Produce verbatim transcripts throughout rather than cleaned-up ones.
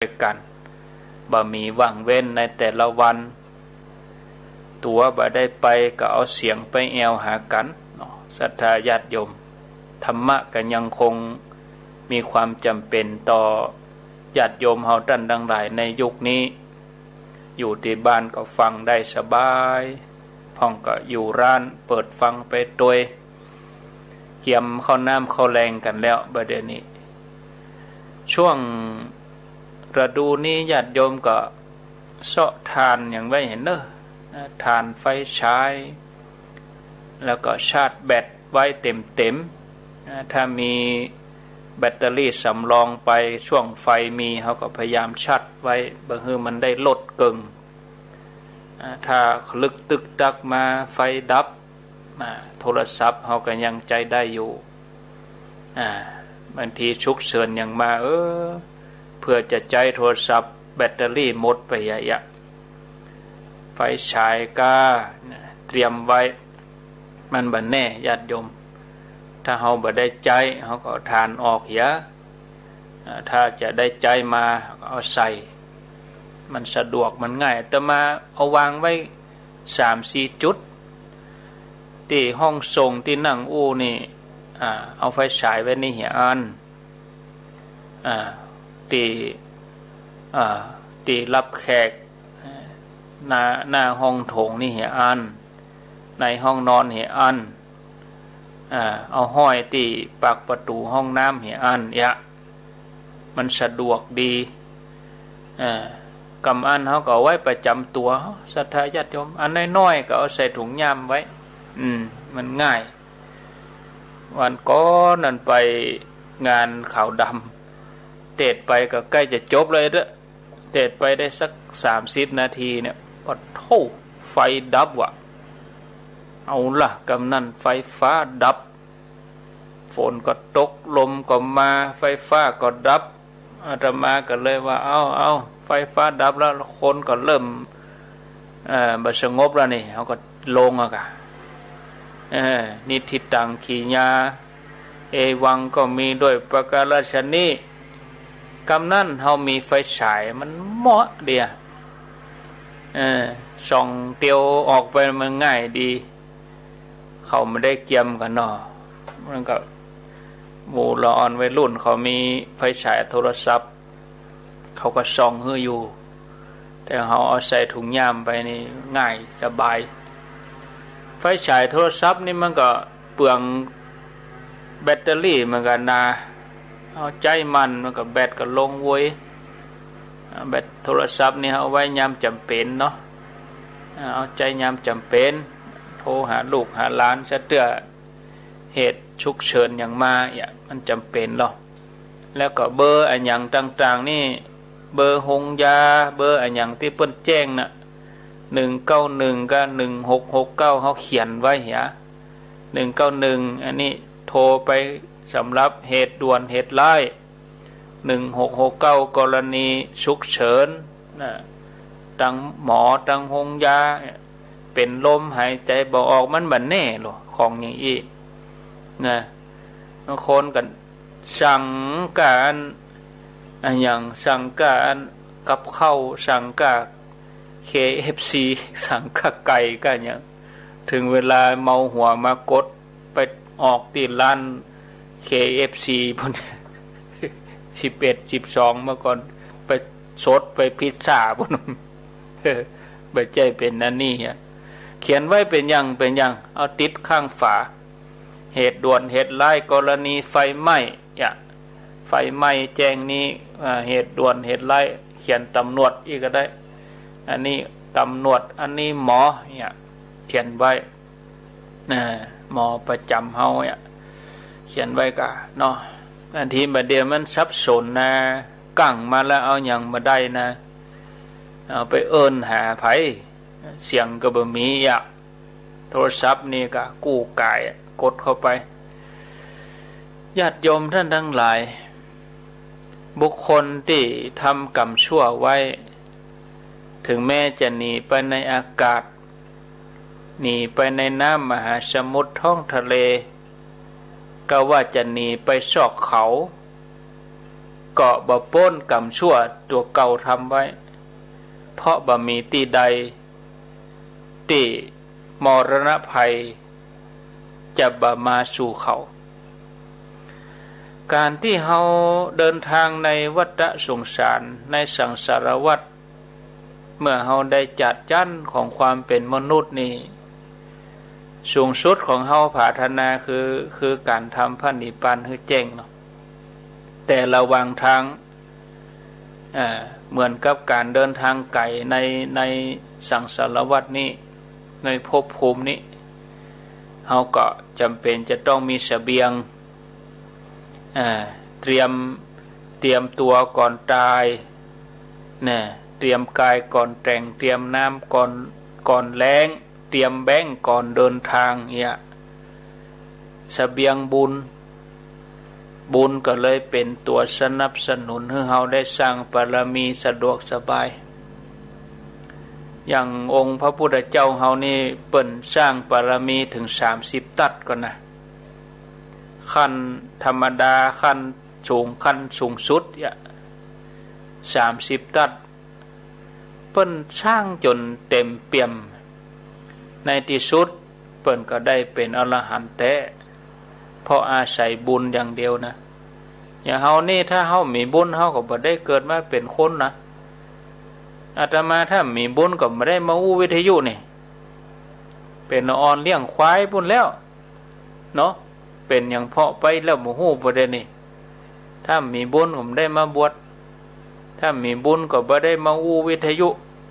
วยกั๋น บ่มีว่างเว้นในแต่ละวัน ตั๋วบ่ได้ไปก็เอาเสียงไปแอ่วหากั๋นเนาะ ศรัทธาญาติโยม ธรรมะก็ยังคงมีความจ๋ำเป๋นต่อญาติโยมเฮาต้านตังหลายในยุคนี้ อยู่ตี้บ้านก็ฟังได้สบาย พ่องก็อยู่ร้านเปิดฟังไปตวย เกียมข้าวน้ำข้าวแลงกั๋นแล้วบ่าเดี่ยวนี้ ช่วงฤดูนี้ญาติโยมก็เซาะถ่านหยังไว้หั้นเน่อ ถ่านไฟฉาย แล้วก็ชาร์จแบตไว้เต๋มๆ อ่า ถ้ามีแบตเตอรี่สำรองไป ช่วงไฟมี เฮาก็พยายามชาร์จไว้ บ่หื้อมันได้ลดเกิ่ง อ่า ถ้าลึกตึกตักมาไฟดับ อ่า โทรศัพท์เฮาก็ยังใจ๊ได้อยู่ อ่า บางทีฉุกเฉินหยังมา เออ เผื่อจะใจ๊โทรศัพท์แบตเตอรี่หมดไปเหีย ไฟฉายก้า เตรียมไว้ มันบ่แน่ญาติโยม ถ้าเฮาบ่ได้ใจ๊ เฮาก็เอาถ่านออกเหีย อ่า ถ้าจะได้ใจ๊มา ก็เอาใส่ มันสะดวก มันง่าย อาตมาเอาวางไว้สามสี่จุด ตี้ห้องส่ง ตี้นั่งอู้นี่ อ่า เอาไฟฉายไว้นี่เหียอัน อ่า ตี้ อ่า ตี้รับแขก หน้า หน้าห้องโถงนี่เหียอัน ในห้องนอนเหียอัน อ่า เอาห้อยตี้ปากประตู๋ห้องน้ำเหียอันเหีย มันสะดวกดี อ่า กำอันเฮาก็เอาไว้ประจ๋ำตั๋ว ศรัทธาญาติโยม อันน้อยๆ ก็เอาใส่ถุงย่ามไว้ อืม มันง่าย วันก่อนนั้นไปงานขาวดำ เตสน์ไปก็ใก้จะจบแล้วเด้อ เตสน์ไปได้สักสามสิบนาทีเนี่ย ปะโท้ ไฟดับว่ะ เอาละ กำนั้นไฟฟ้าดับ ฝนก็ตก ลมก็มา ไฟฟ้าก็ดับ อาตมาก็เลยว่า เอา เอา ไฟฟ้าดับแล้ว คนก็เริ่ม เอ่อ บ่สงบแล้วนี่ เฮาก็ลงอะกะ เออ นิทธิตัง ขีญา เอวัง ก็มีด้วยประการฉะนี้ กำนั้นเฮามีไฟฉายมันเหมาะเดีย เออ ส่องเตียวออกไปมันง่ายดี เขาบ่ได้เกียมกั๋นเนาะ มันก็ หมู่ละอ่อนวัยรุ่นเขามีไฟฉายโทรศัพท์ เขาก็ส่องหื้ออยู่ แต่เฮาเอาใส่ถุงย่ามไปนี่ง่ายสบาย ไฟฉายโทรศัพท์นี่มันก็เปลืองแบตเตอรี่เหมือนกั๋นนะ เอาใจ๊มัน มันก็แบตก็ลงโว้ย อ่า แบตโทรศัพท์นี่เอาไว้ยามจ๋ำเป๋นเนาะ อ่า เอาใจ๊ยามจ๋ำเป๋น โทรหาลูกหาหลานซะเตื้อ เหตุฉุกเฉินหยังมาเนี่ย มันจ๋ำเป๋นลอ แล้วก็เบอร์อะหยังต่างๆ นี่ เบอร์โฮงยา เบอร์อะหยังตี้เปิ้นแจ้งน่ะ หนึ่งเก้าหนึ่ง กับ หนึ่งหกหกเก้า เฮาเขียนไว้เหีย หนึ่งเก้าหนึ่ง อันนี้โทรไปสำหรับเหตุด่วนเหตุร้าย หนึ่งหกหกเก้า กรณีฉุกเฉินนะ ตังหมอ ตังโฮงยา เป๋นลมหายใจ๋บ่ออก มันบ่แน่ลอ ของอย่างอี้นะ บางคนก็สั่งก้าอัน อะหยัง สั่งก้าอันกับข้าว สั่งก้า เคเอฟซี สั่งก้าไก่ก้าหยัง เถิงเวลาเมาหัวมากดไปออกตี้ร้าน เคเอฟซี พุ้น สิบเอ็ด สิบสอง เมื่อก่อน ไปสดไปพิซซ่าพุ้น บ่ใจ้เป๋นอันนี้อะ เขียนไว้เป๋นอย่าง เป๋นอย่าง เอาติดข้างฝา เหตุด่วนเหตุร้าย กรณีไฟไหม้ เนี่ย ไฟไหม้แจ้งนี้ อ่า เหตุด่วนเหตุร้าย เขียนตำรวจอี้ก็ได้ อันนี้ตำรวจ อันนี้หมอ เนี่ย เขียนไว้ อ่า หมอประจ๋ำเฮาเนี่ย เขียนไว้ก่าเนาะ อันตี้บ่าเดี่ยวมันสับสนนะ กั๋งมาแล้วเอาหยังบ่ได้นะ เอาไปเอิ้นหาใผ เสียงก็บ่มีอะ โทรศัพท์นี่ก็กู้ก๋าย กดเข้าไป ญาติโยมต้านตังหลาย บุคคลตี้ทำกรรมชั่วไว้ เถิงแม้จะหนีไปในอากาศ หนีไปในน้ำมหาสมุทรท้องทะเล กาว่าจะหนีไปซอกเขา ก็บ่ป๊นกรรมชั่วตั๋วเก่าทำไว้ เพราะบ่มีตี้ใดตี้มรณะภัยจะบ่มาสู่เขา ก๋านตี้เฮาเดินทางในวัฏสงสาร ในสังสารวัฏ เมื่อเฮาได้จัดจั้นของความเป๋นมนุษย์นี่ สูงสุดของเฮาผาถนาคือ คือก๋านทำพระนิพพานหื้อแจ้งเนาะ แต่ระหว่างทาง อ่า เหมือนกับก๋านเดินทางไก๋ใน ในสังสารวัฏนี้ ในภพภูมินี้ เฮาก็จ๋ำเป๋นจะต้องมีเสบียง อ่า เตรียม เตรียมตั๋วก่อนต๋าย นะ เตรียมก๋ายก่อนแต๋ง เตรียมน้ำก่อน ก่อนแล้ง เตรียมแบงก์ก่อนเดินทางเนี่ย เสบียงบุญ บุญก็เลยเป๋นตั๋วสนับสนุนหื้อเฮาได้สร้างบารมีสะดวกสบาย อย่างองค์พระพุทธเจ้าเฮานี่เปิ้นสร้างบารมีเถิงสามสิบตั๊ดก่อนนะ ขั้นธรรมดา ขั้นสูง ขั้นสูงสุดเนี่ย สามสิบตั๊ด เปิ้นสร้างจ๋นเต๋มเปี่ยม ในตี้สุดเปิ้นก็ได้เป๋นอรหันต์แต๊ เพราะอาศัยบุญอย่างเดียวนะ อย่างเฮานี่ถ้าเฮาบ่มีบุญเฮาก็บ่ได้เกิดมาเป๋นคนนะ อาตมาถ้าบ่มีบุญก็บ่ได้มาอู้วิทยุนี่ เป๋นละอ่อนเลี้ยงควายปู้นแล้ว เนาะ เป๋นหยังเพาะไปแล้วบ่ฮู้บ่ได้นี่ ถ้าบ่มีบุญก็บ่ได้มาบวช ถ้าบ่มีบุญก็บ่ได้มาอู้วิทยุ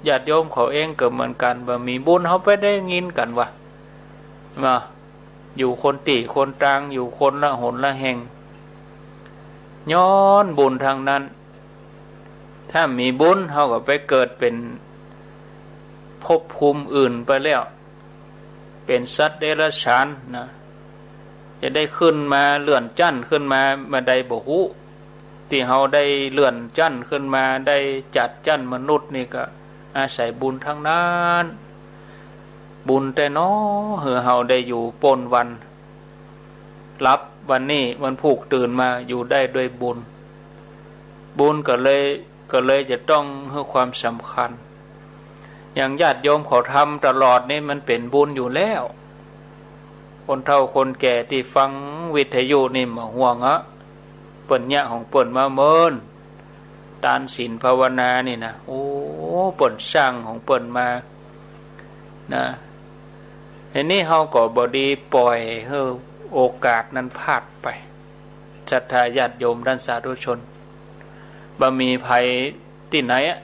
ญาติโยมเขาเองก็เหมือนกั๋น บ่มีบุญเฮาไปได้ยินกั๋นวะ มา อยู่คนตี้คนตาง อยู่คนละหนละแห่ง ย้อนบุญตังนั้น ถ้าบ่มีบุญเฮาก็ไปเกิดเป๋นภพภูมิอื่นไปแล้ว เป๋นสัตว์เดรัจฉานนะ จะได้ขึ้นมาเลื่อนจั้นขึ้นมาบ่าใดบ่ฮู้ ตี้เฮาได้เลื่อนจั้นขึ้นมา ได้จัดจั้นมนุษย์นี่ก็อาศัยบุญตังนั้น บุญแต๊น้อ หื้อเฮาได้อยู่ป๊นวัน หลับวันนี้วันพูกตื่นมาอยู่ได้ด้วยบุญ บุญก็เลย ก็เลยจะต้องหื้อความสำคัญ อย่างญาติโยมเขาทำตลอดนี่มันเป๋นบุญอยู่แล้ว คนเฒ่าคนแก่ตี้ฟังวิทยุนี่บ่ห่วงอะ เปิ้นเยียะของเปิ้นมาเมิน ตานศีลภาวนานี่นะ โอ้ เปิ้นสร้างของเปิ้นมา นะ อันนี้เฮาก็บ่ดีป่อยหื้อโอกาสนั้นพลาดไป ศรัทธาญาติโยมต้านสาธุชน บ่มีใผตี้ไหนอะ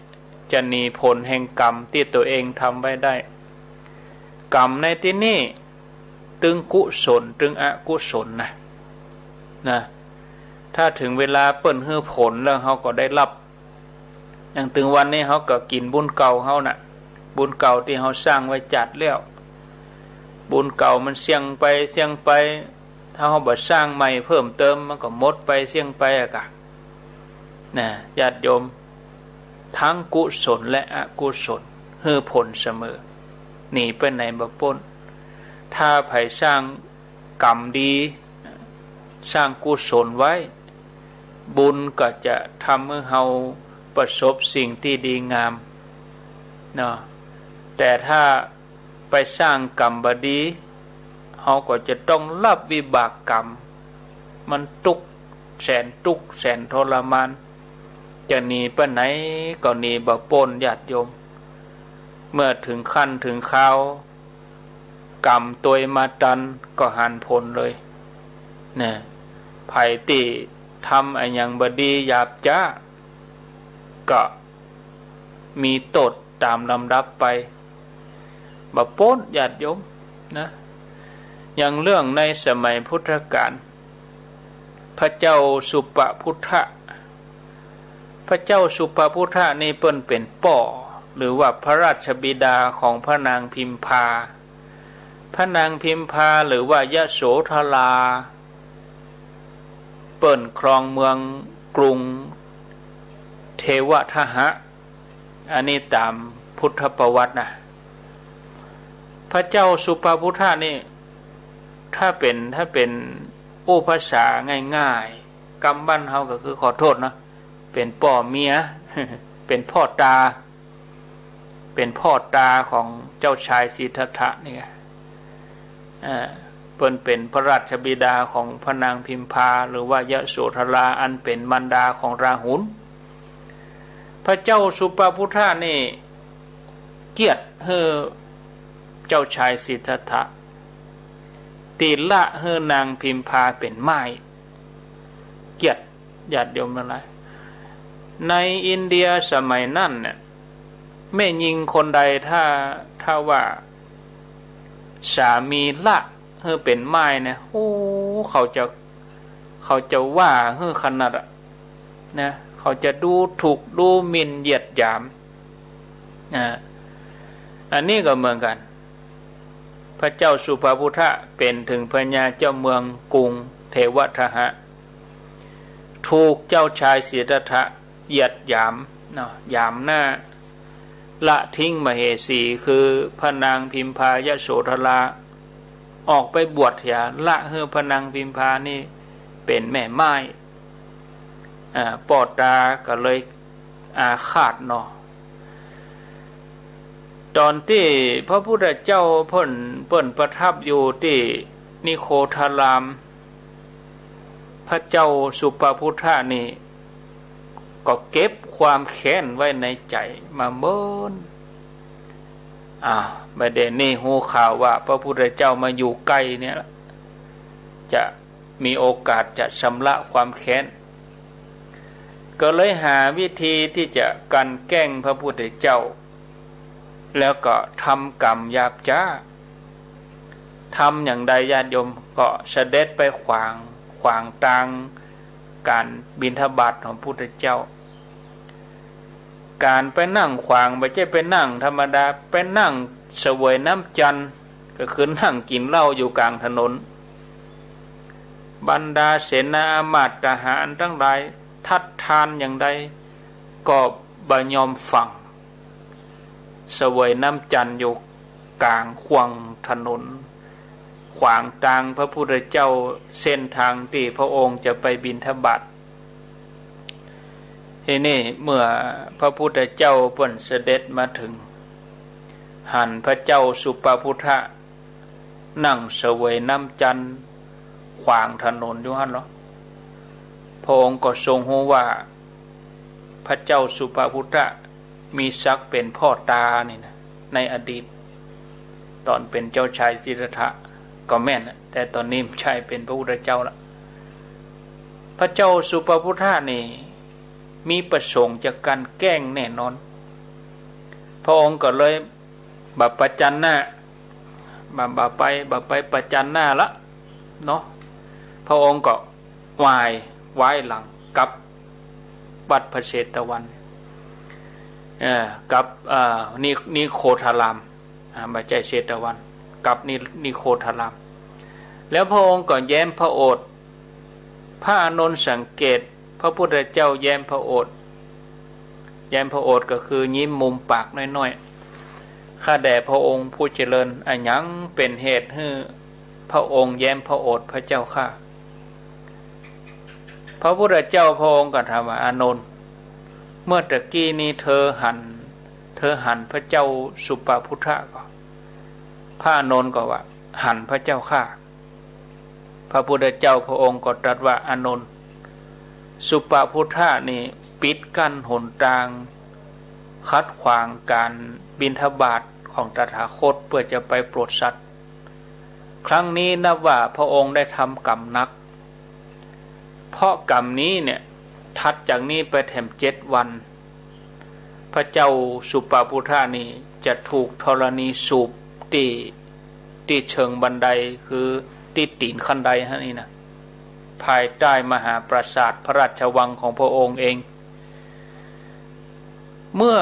จะหนีผลแห่งกรรมตี้ตั๋วเองทำไว้ได้ กรรมในตี้นี่ ตึงกุศล ตึงอกุศลนะ นะ ถ้าเถิงเวลาเปิ้นหื้อผลแล้วเฮาก็ได้ฮับ อย่างตึงวันนี้เฮาก็กิ๋นบุญเก่าเฮาน่ะ บุญเก่าตี้เฮาสร้างไว้จัดแล้ว บุญเก่ามันเสี้ยงไป เสี้ยงไป ถ้าเฮาบ่สร้างใหม่เพิ่มเติม มันก็หมดไป เสี้ยงไปอะกะ นะ ญาติโยม ทั้งกุศลและอกุศล หื้อผลเสมอ หนีไปไหนบ่ป๊น ถ้าใผสร้างกรรมดี สร้างกุศลไว้ บุญก็จะทำหื้อเฮาประสบสิ่งตี้ดีงาม เนาะ แต่ถ้าไปสร้างกรรมบ่ดี เฮาก็จะต้องฮับวิบากกรรม มันตุ๊กข์ แสนตุ๊กข์ แสนทรมาน จะหนีไปไหนก็หนีบ่ป๊น ญาติโยม เมื่อเถิงครั้นเถิงคราว กรรมตวยมาตันก็หันผลเลย นะ ใผตี้ทำอะหยังบ่ดีหยาบจ๊า ก็มีโต้ษต๋ามลำดับไป บ่ป๊น ญาติโยม นะ อย่างเรื่องในสมัยพุทธกาล พระเจ้าสุปพุทธะ พระเจ้าสุปพุทธะนี่เปิ้นเป๋นป้อ หรือว่าพระราชบิดาของพระนางพิมพา พระนางพิมพาหรือว่ายโสธรา เปิ้นครองเมืองกรุงเทวทหะ อันนี้ต๋ามพุทธประวัตินะ พระเจ้าสุปพุทธะนี่ ถ้าเป๋น ถ้าเป๋นอู้ภาษาง่ายๆ กำบ้านเฮาก็คือ ขอโต้ษเนาะ เป๋นป้อเมีย เป๋นป้อต๋า เป๋นป้อต๋าของเจ้าชายสิทธัตถะนี่ไง อ่า เปิ้นเป๋นพระราชบิดาของพระนางพิมพา หรือว่ายโสธรา อันเป๋นมารดาของราหุล พระเจ้าสุปพุทธะนี่เกลียดหื้อเจ้าชายสิทธัตถะ ตี้ละหื้อนางพิมพาเป๋นม่าย เกลียด ญาติโยมตังหลาย ในอินเดียสมัยนั้นเนี่ย แม่ญิงคนใดถ้า ถ้าว่าสามีละหื้อเป๋นม่ายเนี่ย โอ้ เขาจะ เขาจะว่าหื้อขนาดอะ นะ เขาจะดูถูกดูหมิ่นเหยียดหยาม อ่า อันนี้ก็เหมือนกั๋น พระเจ้าสุปพุทธะเป๋นเถิงพญาเจ้าเมืองกรุงเทวทหะ ถูกเจ้าชายสิทธัตถะเหยียดหยามเนาะ หยามหน้า ละทิ้งมเหสี คือพระนางพิมพายโสธรา ออกไปบวชเสีย ละหื้อพระนางพิมพานี่เป๋นแม่ม่าย อ่า ป้อต๋าก็เลยอาฆาตเนาะ ต๋อนตี้พระพุทธเจ้าเปิ้น เปิ้นประทับอยู่ตี้นิโคธาราม พระเจ้าสุปพุทธะนี่ก็เก็บความแค้นไว้ในใจ๋มาเมิน อ้าว บ่าเดี่ยวนี้ฮู้ข่าวว่าพระพุทธเจ้ามาอยู่ใก้เนี่ยละ จะมีโอกาสจะชำระความแค้น ก็เลยหาวิธีตี้จะกลั่นแกล้งพระพุทธเจ้า แล้วก็ทำกรรมหยาบจ๊า ทำอย่างใดญาติโยม ก็เสด็จไปขวาง ขวางตางก๋านบิณฑบาตของพุทธเจ้า ก๋านไปนั่งขวาง บ่ใจ้ไปนั่งธรรมดา ไปนั่งเสวยน้ำจันทร์ ก็คือนั่งกิ๋นเหล้าอยู่ก๋างถนน บรรดาเสนาอำมาตย์ทหารตังหลายทัดทานอย่างใดก็บ่ยอมฟัง เสวยน้ำจันทร์อยู่ก๋างข่วงถนน ขวางตางพระพุทธเจ้าเส้นตางตี้พระองค์จะไปบิณฑบาต ทีนี้เมื่อพระพุทธเจ้าเปิ้นเสด็จมาเถิง หันพระเจ้าสุปพุทธะนั่งเสวยน้ำจันทร์ขวางถนนอยู่หั้นเนาะ พระองค์ก็ทรงฮู้ว่าพระเจ้าสุปพุทธะมีศักดิ์เป๋นป้อต๋านี่นะ ในอดีต ต๋อนเป๋นเจ้าชายสิทธัตถะก็แม่นนะ แต่ต๋อนนี้บ่ใจ้เป๋นพระพุทธเจ้าละ พระเจ้าสุปพุทธะนี่มีประสงค์จะกลั่นแกล้งแน่นอน พระองค์ก็เลยบ่ประจันหน้า บ่ บ่ไป บ่ไปประจันหน้าละเนาะ พระองค์ก็ว่าย ว้ายหลังกลับวัดพระเชตวัน เอ่อ กลับ เอ่อ นิ นิโคธาราม อ่า บ่ใจ้เชตวัน กลับนิ นิโคธาราม แล้วพระองค์ก็แย้มพระโอษฐ์ พระอานนท์สังเกตพระพุทธเจ้าแย้มพระโอษฐ์ แย้มพระโอษฐ์ก็คือยิ้มมุมปากน้อยๆ ข้าแต่พระองค์ผู้เจริญ อะหยังเป๋นเหตุหื้อพระองค์แย้มพระโอษฐ์พระเจ้าข้า พระพุทธเจ้าพระองค์ก็ถามว่า อานนท์ เมื่อตะกี้นี้เธอหัน เธอหันพระเจ้าสุปพุทธะก่อ พระอานนท์ก็ว่า หันพระเจ้าข้า พระพุทธเจ้าพระองค์ก็ตรัสว่า อานนท์ สุปพุทธะนี่ปิดกั้นหนตาง ขัดขวางก๋านบิณฑบาตของตถาคตเพื่อจะไปโปรดสัตว์ ครั้งนี้นับว่าพระองค์ได้ทำกรรมหนัก เพราะกรรมนี้เนี่ย ถัดจากนี้ไปแถมเจ็ดวัน พระเจ้าสุปพุทธะนี่จะถูกธรณีสูบตี้ ตี้เชิงบันได คือตี้ตี๋นขั้นไดหั้นนี่นะ ภายใต้มหาปราสาทพระราชวังของพระองค์เอง เมื่อ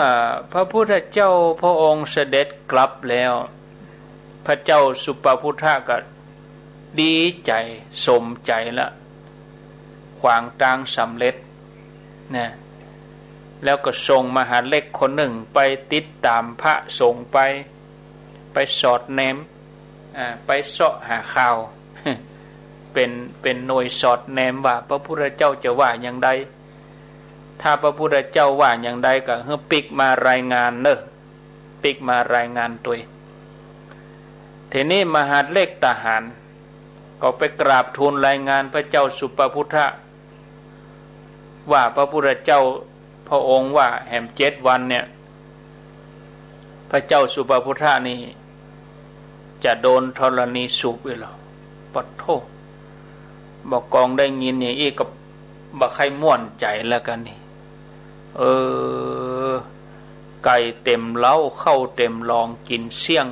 พระพุทธเจ้าพระองค์เสด็จกลับแล้ว พระเจ้าสุปพุทธะก็ดีใจ๋ สมใจ๋ละ ขวางตางสำเร็จนะ แล้วก็ส่งมหาดเล็กคนนึ่งไปติดต๋ามพระสงฆ์ไป ไปสอดแนม อ่า ไปเซาะหาข่าว เป๋น เป๋นหน่วยสอดแนมว่าพระพุทธเจ้าจะว่าอย่างใด ถ้าพระพุทธเจ้าว่าอย่างใดก็หื้อปิ๊กมารายงานเน่อ ปิ๊กมารายงานตวย ทีนี้มหาดเล็กทหารก็ไปกราบทูลรายงานพระเจ้าสุปพุทธะ ว่าพระพุทธเจ้าพระองค์ว่าแหมเจ็ดวันเนี่ย พระเจ้าสุปพุทธะนี่จะโดนธรณีสูบอีกแล้ว ปะโธ่ บ่ากองได้ยินอย่างอี้ก็บ่ใค่ม่วนใจ๋แล้วกั๋นนี่ เออ ไก่เต็มเล้า ข้าวเต็มลอง กิ๋นเสี้ยง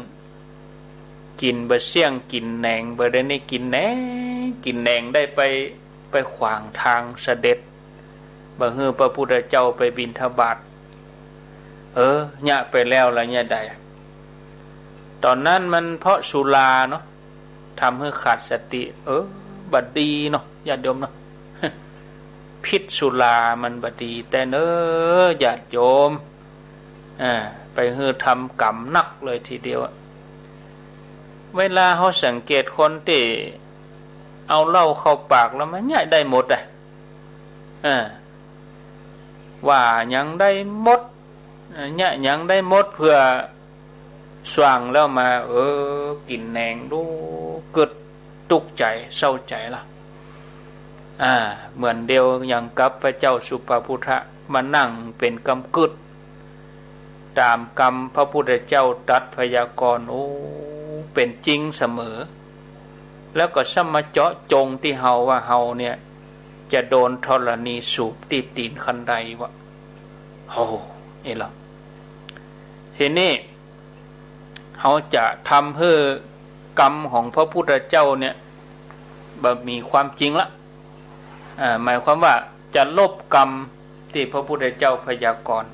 กิ๋นบ่เสี้ยง กิ๋นแหนง บ่าเดี่ยวนี้กิ๋นแหนง กิ๋นแหนงได้ไป ไปขวางตางเสด็จ บ่หื้อพระพุทธเจ้าไปบิณฑบาต เออ เยียะไปแล้วละเยียะใด ต๋อนนั้นมันเพราะสุราเนาะ ทำหื้อขาดสติ เออ บ่ดีเนาะ ญาติโยมเนาะ พิษสุรามันบ่ดีแต๊เน่อ ญาติโยม อ่า ไปหื้อทำกรรมหนักเลยทีเดียวอะ เวลาเฮาสังเกตคนตี้เอาเหล้าเข้าปากแล้วมันเยียะได้หมดอะ อ่า ว่าหยังได้หมด เยียะหยังได้หมด เปื้อส่างแล้วมา เออ กิ๋นแหนงดู กึ๊ดตุ๊กใจ๋ เศร้าใจ๋ละ อ่า เหมือนเดียวอย่างกับพระเจ้าสุปพุทธะ มานั่งเป๋นกำกึ๊ด ต๋ามกำพระพุทธเจ้าตรัสพยากรณ์ โอ้ เป๋นจริงเสมอ แล้วก็ซ้ำมาเจาะจงตี้เฮาว่าเฮาเนี่ย จะโดนธรณีสูบตี้ตี๋นคันไดวะ โอ้ นี่ละ ทีนี้ เฮาจะทำหื้อกรรมของพระพุทธเจ้าเนี่ย บ่มีความจริงละ อ่า หมายความว่าจะลบกรรมตี้พระพุทธเจ้าพยากรณ์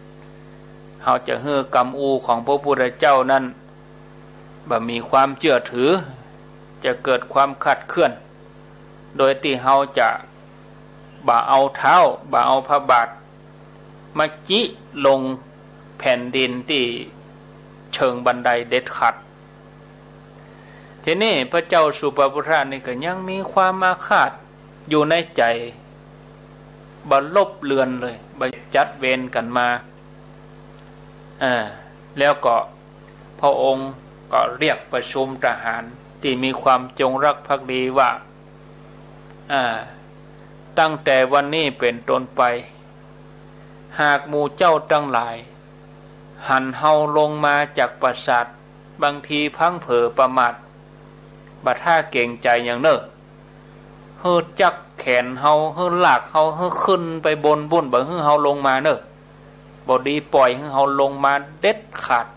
เฮาจะหื้อกรรมอู่ของพระพุทธเจ้านั้น บ่มีความเจื้อถือ จะเกิดความคลาดเคลื่อน โดยตี้เฮาจะบ่เอาเท้า บ่เอาพระบาท มาจิลงแผ่นดินตี้เชิงบันไดเด็ดขาด ทีนี้พระเจ้าสุปพุทธะนี่ก็ยังมีความอาฆาตอยู่ในใจ๋ บ่ลบเลือนเลย บ่จัดเวรกั๋นมา อ่า แล้วก็พระองค์ก็เรียกประชุมทหารตี้มีความจงรักภักดีว่า อ่า ตั้งแต่วันนี้เป๋นต้นไป หากหมู่เจ้าตังหลาย หันเฮาลงมาจากปราสาท บางทีพลั้งเผลอประมาท บ่ถ้าเกรงใจ๋หยังเน่อ หื้อจั๊กแขนเฮา หื้อลากเฮา หื้อขึ้นไปบนปู๊น บ่หื้อเฮาลงมาเน่อ บ่ดีป่อยหื้อเฮาลงมาเด็ดขาด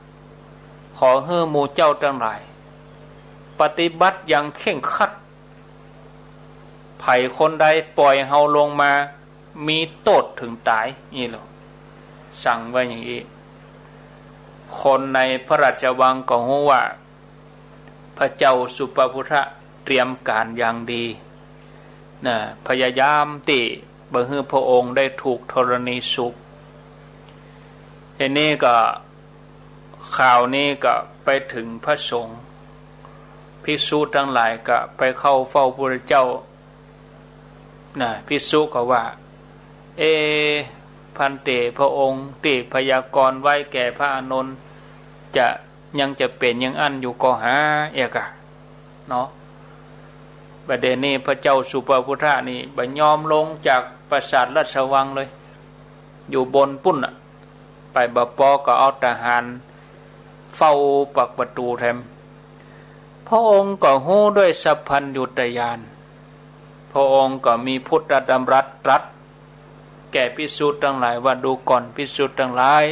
ขอหื้อหมู่เจ้าตังหลาย ปฏิบัติอย่างเคร่งครัด ใผคนใดป่อยเฮาลงมา มีโต้ษเถิงต๋าย นี่แหละ สั่งไว้อย่างอี้ คนในพระราชวังก็ฮู้ว่า พระเจ้าสุปพุทธะเตรียมก๋านอย่างดี นะ พยายามตี้บ่หื้อพระองค์ได้ถูกธรณีสูบ ทีนี้ก็ ข่าวนี้ก็ไปเถิงพระสงฆ์ ภิกษุตังหลายก็ไปเข้าเฝ้าพระพุทธเจ้า นะ ภิกษุก็ว่า เอ ภันเต พระองค์ตี้พยากรณ์ไว้แก่พระอานนท์ จะ ยังจะเป๋นอย่างอั้นอยู่ก่อหา เอียกะ เนาะ บ่าเดี่ยวนี้พระเจ้าสุปพุทธะนี่บ่ยอมลงจากปราสาทราชวังเลย อยู่บนปู๊นน่ะ ไปบ่ปอก็เอาทหารเฝ้าปักประตู๋แถม พระองค์ก็ฮู้ด้วยสัพพัญญุตญาณ พระองค์ก็มีพุทธดำรัสตรัสแก่ภิกษุตังหลายว่า ดูก่อนภิกษุตังหลาย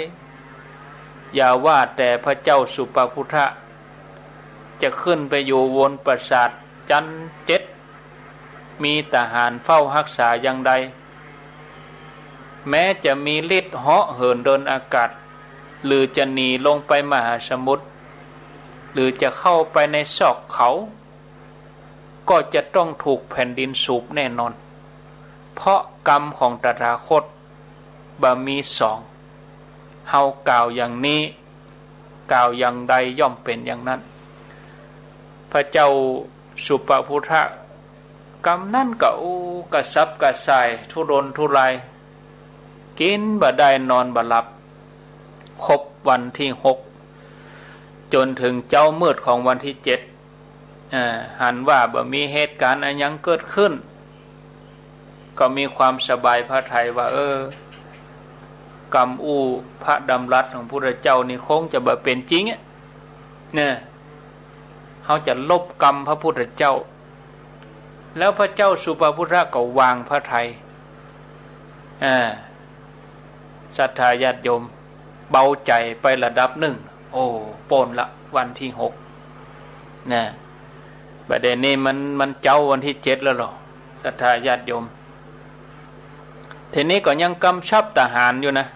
อย่าว่าแต่พระเจ้าสุปพุทธะ จะขึ้นไปอยู่บนปราสาทจั๊นเจ็ด มีทหารเฝ้าฮักษาอย่างใด แม้จะมีฤทธิ์เหาะเหินเดินอากาศ หรือจะหนีลงไปมหาสมุทร หรือจะเข้าไปในซอกเขา ก็จะต้องถูกแผ่นดินสูบแน่นอน เพราะกรรมของตถาคตบ่มีสอง เฮากล่าวอย่างนี้ กล่าวอย่างใดย่อมเป๋นอย่างนั้น พระเจ้าสุปพุทธะ กำนั้นก็ โอ้ กระสับกระส่าย ทุรนทุราย กิ๋นบ่ได้นอนบ่หลับ ครบวันตี้หก จ๋นเถิงเจ๊ามืดของวันตี้เจ็ด อ่า หันว่าบ่มีเหตุก๋ารณ์อะหยังเกิดขึ้น ก็มีความสบายพระทัยว่า เออ กำอู้พระดำรัสของพุทธเจ้านี่คงจะบ่เป๋นจริงอะ เนี่ย เฮาจะลบกำพระพุทธเจ้า แล้วพระเจ้าสุปปพุทธะก็วางพระทัย อ่า ศรัทธาญาติโยม เบาใจ๋ไประดับนึ่ง โอ้ ป๊นละวันตี้หก นะ บ่าเดี่ยวนี้มัน มันเจ๊าวันตี้เจ็ดแล้วเหรอ ศรัทธาญาติโยม ทีนี้ก็ยังกำชับทหารอยู่นะ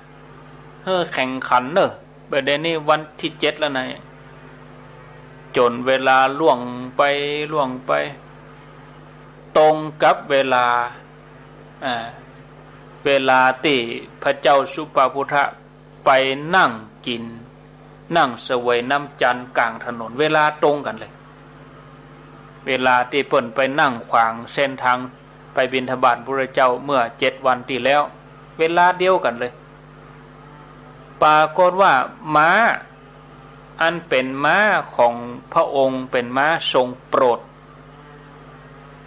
เฮ้อ แข็งขันเน่อ บ่าเดี่ยวนี้วันตี้เจ็ดแล้วนะ จ๋นเวลาล่วงไป ล่วงไป ตรงกับเวลา อ่า เวลาตี้พระเจ้าสุปปพุทธะไปนั่งกิ๋น นั่งเสวยน้ำจันทร์ก๋างถนน เวลาตรงกั๋นเลย เวลาตี้เปิ้นไปนั่งขวางเส้นตางไปบิณฑบาตพุทธเจ้าเมื่อเจ็ดวันตี้แล้ว เวลาเดียวกั๋นเลย ปรากฏว่าม้า อันเป๋นม้าของพระองค์ เป๋นม้าทรงโปรด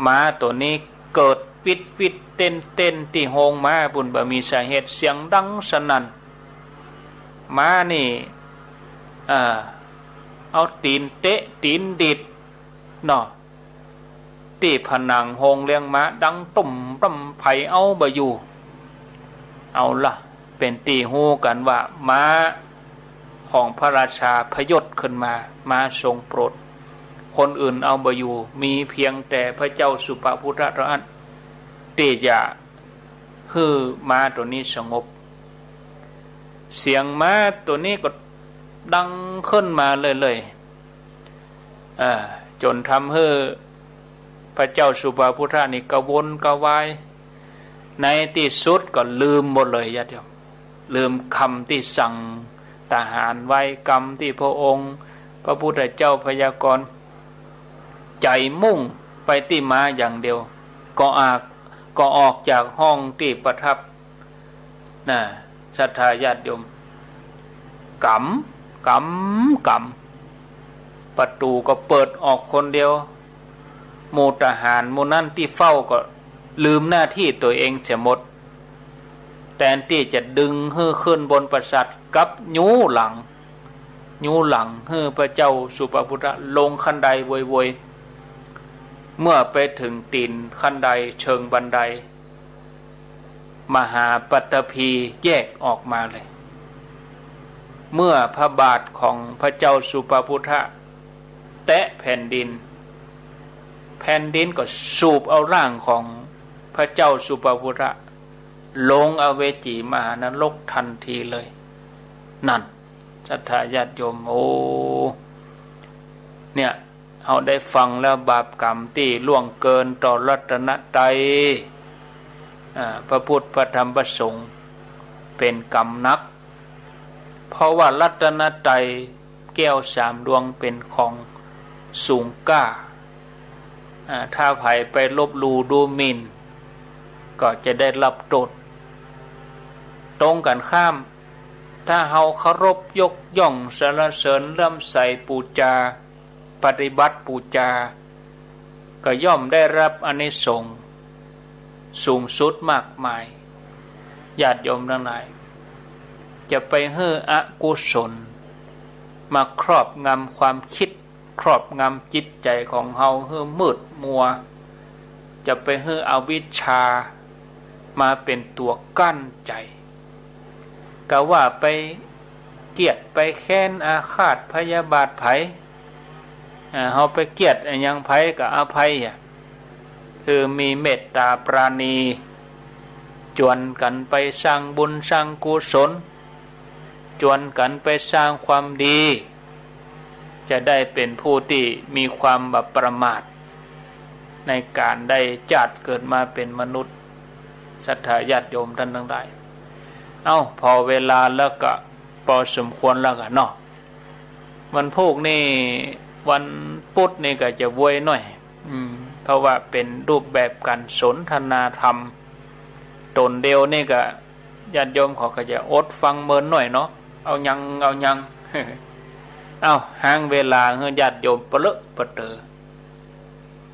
ม้าตั๋วนี้เกิดวิดวิดเต้นเต้นตี้โฮงม้าปุ้น บ่มีสาเหตุ เสียงดังสนั่น ม้านี่ เอ่อ เอาตี๋นเตะตี๋นดีดเนาะ ตี้ผนังโฮงเลี้ยงม้าดังตุ้มตั้ม ใผเอาบ่อยู่ เอาละ เป๋นตี้ฮู้กั๋นว่าม้าของพระราชาพยศขึ้นมา ม้าทรงโปรด คนอื่นเอาบ่อยู่ มีเพียงแต่พระเจ้าสุปปพุทธะเต้าอั้น ตี้จะหื้อม้าตั๋วนี้สงบ เสียงม้าตั๋วนี้ก็ดังขึ้นมาเรื่อยๆ อ่า จ๋นทำหื้อพระเจ้าสุปปพุทธะนี่กระวนกระวาย ในตี้สุดก็ลืมหมดเลยญาติโยม ลืมกำตี้สั่งทหารไว้ กำตี้พระองค์ พระพุทธเจ้าพยากรณ์ ใจ๋มุ่งไปตี้ม้าอย่างเดียว ก็อาก ก็ออกจากห้องตี้ประทับ นะ ศรัทธาญาติโยม ก๋ำ ก๋ำ ก๋ำ ประตู๋ก็เปิดออกคนเดียว หมู่ทหารหมู่นั้นตี้เฝ้าก็ลืมหน้าตี้ตั๋วเองเสียหมด แตนตี้จะดึงหื้อขึ้นบนปราสาท กลับยู้หลัง ยู้หลังหื้อพระเจ้าสุปปพุทธะลงคันไดโวยๆ เมื่อไปเถิงตี๋นคันได เชิงบันได มหาปัตตภีแยกออกมาเลย เมื่อพระบาทของพระเจ้าสุปปพุทธะแตะแผ่นดิน แผ่นดินก็สูบเอาร่างของพระเจ้าสุปปพุทธะลงอเวจีมหานรกทันทีเลย นั่น ศรัทธาญาติโยม โอ้ เนี่ย เฮาได้ฟังแล้ว บาปกรรมตี้ล่วงเกินต่อรัตนตรัย อ่า พระพุทธ พระธรรม พระสงฆ์ เป๋นกรรมหนัก เพราะว่ารัตนตรัยแก้วสามดวงเป๋นของสูงก้า อ่า ถ้าใผไปลบหลู่ดูหมิ่น ก็จะได้รับโต้ษ ตรงกั๋นข้าม ถ้าเฮาเคารพยกย่องสรรเสริญเลื่อมใสปู๋จา ปฏิบัติปู๋จา ก็ย่อมได้รับอานิสงส์สูงสุดมากมาย ญาติโยมตังหลาย จะไปหื้ออกุศลมาครอบงำความกึ๊ด ครอบงำจิตใจ๋ของเฮาหื้อมืดมัว จะไปหื้ออวิชชามาเป๋นตั๋วกั้นใจ๋ กาว่าไปเกลียดไปแค้นอาฆาตพยาบาทใผ อ่า เฮาไปเกลียดอะหยังใผก็อภัยอะ คือมีเมตต๋าปราณี จวนกั๋นไปสร้างบุญสร้างกุศล จวนกั๋นไปสร้างความดี จะได้เป๋นผู้ตี้มีความบ่ประมาท ในก๋านได้จาติเกิดมาเป๋นมนุษย์ ศรัทธาญาติโยมต้านตังหลาย เอ้า ผ่อเวลาแล้วก็ปอสมควรแล้วกั๋นเนาะ วันพูกนี่ วันปุ๊ดนี่ก็จะโวยหน่อย อืม เพราะว่าเป๋นรูปแบบก๋านสนทนาธรรม ต๋นเดียวนี่ก็ ญาติโยมเขาก็จะอดฟังเมินหน่อยเนาะ เอายัง เอายัง เอ้า ห้างเวลาหื้อญาติโยมเปลอะปะเต๋อ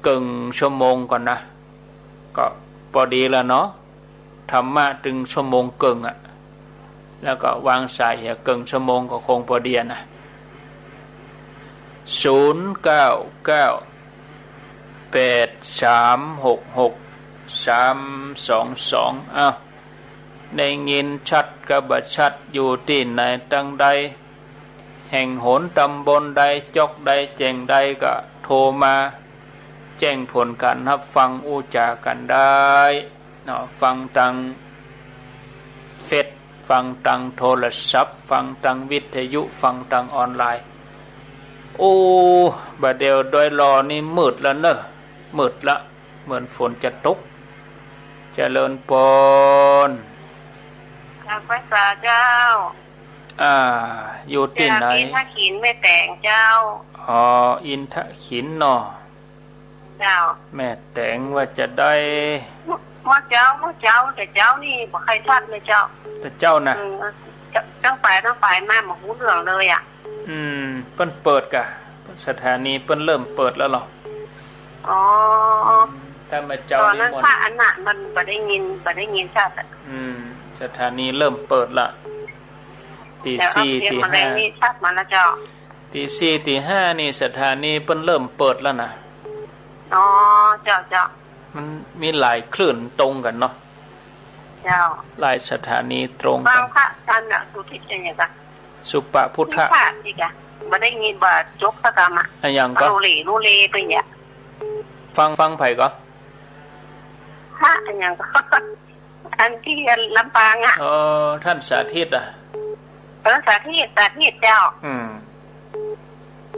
เกิ่งชั่วโมงก่อนนะ ก็ปอดีแล้วเนาะ ธรรมะตึงชั่วโมงเกิ่งอะ แล้วก็วางสายเหีย เกิ่งชั่วโมงก็คงปอดีอะนะ ศูนย์ เก้า เก้า แปด สาม หก หก สาม สอง สอง อ้าว ได้ยินชัดกะบ่ชัด อยู่ตี้ไหนตังใด แห่งหนตำบลใด จ๊อกใด แจ่งใด ก็โทรมาแจ้งผลก๋านฮับฟังอู้จ๋ากั๋นได้เนาะ ฟังตางเฟซ ฟังตางโทรศัพท์ ฟังตางวิทยุ ฟังตางออนไลน์ โอ้ บ่าเดี่ยวดอยหล่อนี่มืดแล้วเนอะ มืดละ เหมือนฝนจะตก เจริญปอน กราบไหว้สาเจ้า อ่า อยู่ตี้ไหน เจ้า อินทขินแม่แต๋งเจ้า อ๋อ อินทขินเนาะ เจ้า แม่แต๋งว่าจะได้ เมื่อเจ๊า เมื่อเจ๊า แต่เจ๊านี่บ่ใค่ชัดเลยเจ้า แต่เจ๊านะ อืม ตั้งไป ตั้งไปมาบ่ฮู้เรื่องเลยอะ อืม เปิ้นเปิดก่ะ สถานีเปิ้นเริ่มเปิดแล้วเหรอ อ๋อ อืม ถ้ามาเจ๊า ตอนนั้น นิมนต์ พระอันน่ะมันบ่ได้ยิน บ่ได้ยินชัดอะ อืม สถานีเริ่มเปิดละ ตีสี่ เดี๋ยวเอาเสียง ตีห้า มาแรงนี่ชัดมาแล้วเจ้า ตีสี่ ตีห้านี่สถานีเปิ้นเริ่มเปิดแล้วนะ อ๋อ เจ้า เจ้า มันมีหลายคลื่นตรงกั๋นเนาะ เจ้า หลายสถานีตรงกั๋น ฟังพระอาจารย์น่ะ สุทิศเป็นไงจ๊ะ สุปพุทธะ พุทธะนี่กะ บ่ได้ยิน บ่จบสักกำอะ อะหยังก็ ลูเล ลูเลไปเนี่ย ฟัง ฟังใผก็ พระอะหยังก็ อันตี้ลำปางอะ เออ ต้านสาธิตอะ เออ สาธิต สาธิตเจ้า อืม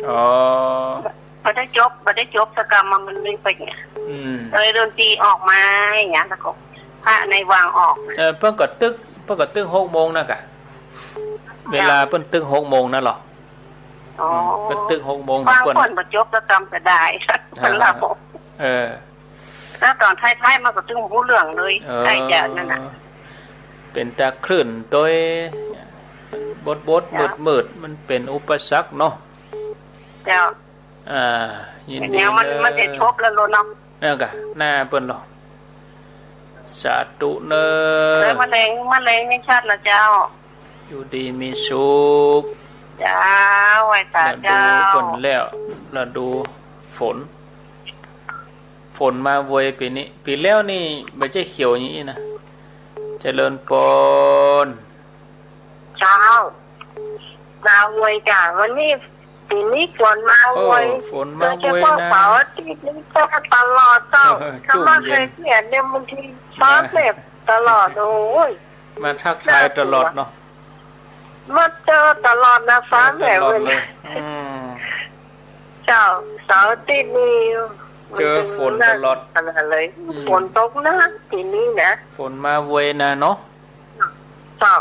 อ๋อ บ่ได้จบ บ่ได้จบสักกำอะ มันเลยไปเนี่ย อืม เลยดนตรีออกมาอย่างเงี้ย แล้วก็พระในวังออก เออ เปิ้นก็ตึก เปิ้นก็ตึกหกโมงนะกะ เวลาเปิ้นตึกหกโมงนะเหรอ อ๋อ อืม เปิ้นตึกหกโมง ฟัง เปิ้น เปิ้นบ่จบสักกำก็ได้ อ่า เปิ้นเล่า เออ แล้วตอนท้ายๆ มันก็ตึงฮู้เรื่องเลย เออ ใกล้จะนั่นน่ะ เป๋นตาคลื่นตวย บดๆ เจ้า มืดๆ มันเป๋นอุปสรรคเนาะ เจ้า อ่า ยินดี เดี๋ยวมัน เนอะ มันจะจบแล้วเนาะ นั่นกะ หน้าเปิ้นเหรอ สาธุเนอะ แล้วมะเร็ง มะเร็งนี่ชัดละเจ้า อยู่ดีมีสุข เจ้า ไหว้สาเจ้า ฤดูเปิ้นแล้ว ฤดูฝน ฝนมาโวยปี๋นี้ ปี๋แล้วนี่บ่ใจ้เขียวอย่างนี้นะ เจริญปอน เจ้า มาโวยจ้ะ วันนี้ ปี๋นี้ฝนมาโวย โอ้ ฝนมาโวยนะ โดยเฉพาะเสาร์อาทิตย์นี่ก็ตลอดเจ้า เออ ถ้าว่า จุ่มเย็น เคยเขียนเนี่ย บางทีฟ้าแลบตลอด โอ้ย มาทักทายตลอดเนาะ มาเจอตลอดนะ ฟ้าแลบ เจอตลอดเลย อืม เจ้า เสาร์อาทิตย์นี่ เจอฝนตลอด ขนาดเลย อืม ฝนตกนะ ปี๋นี้นะ ฝนมาโวยนะเนาะ เจ้า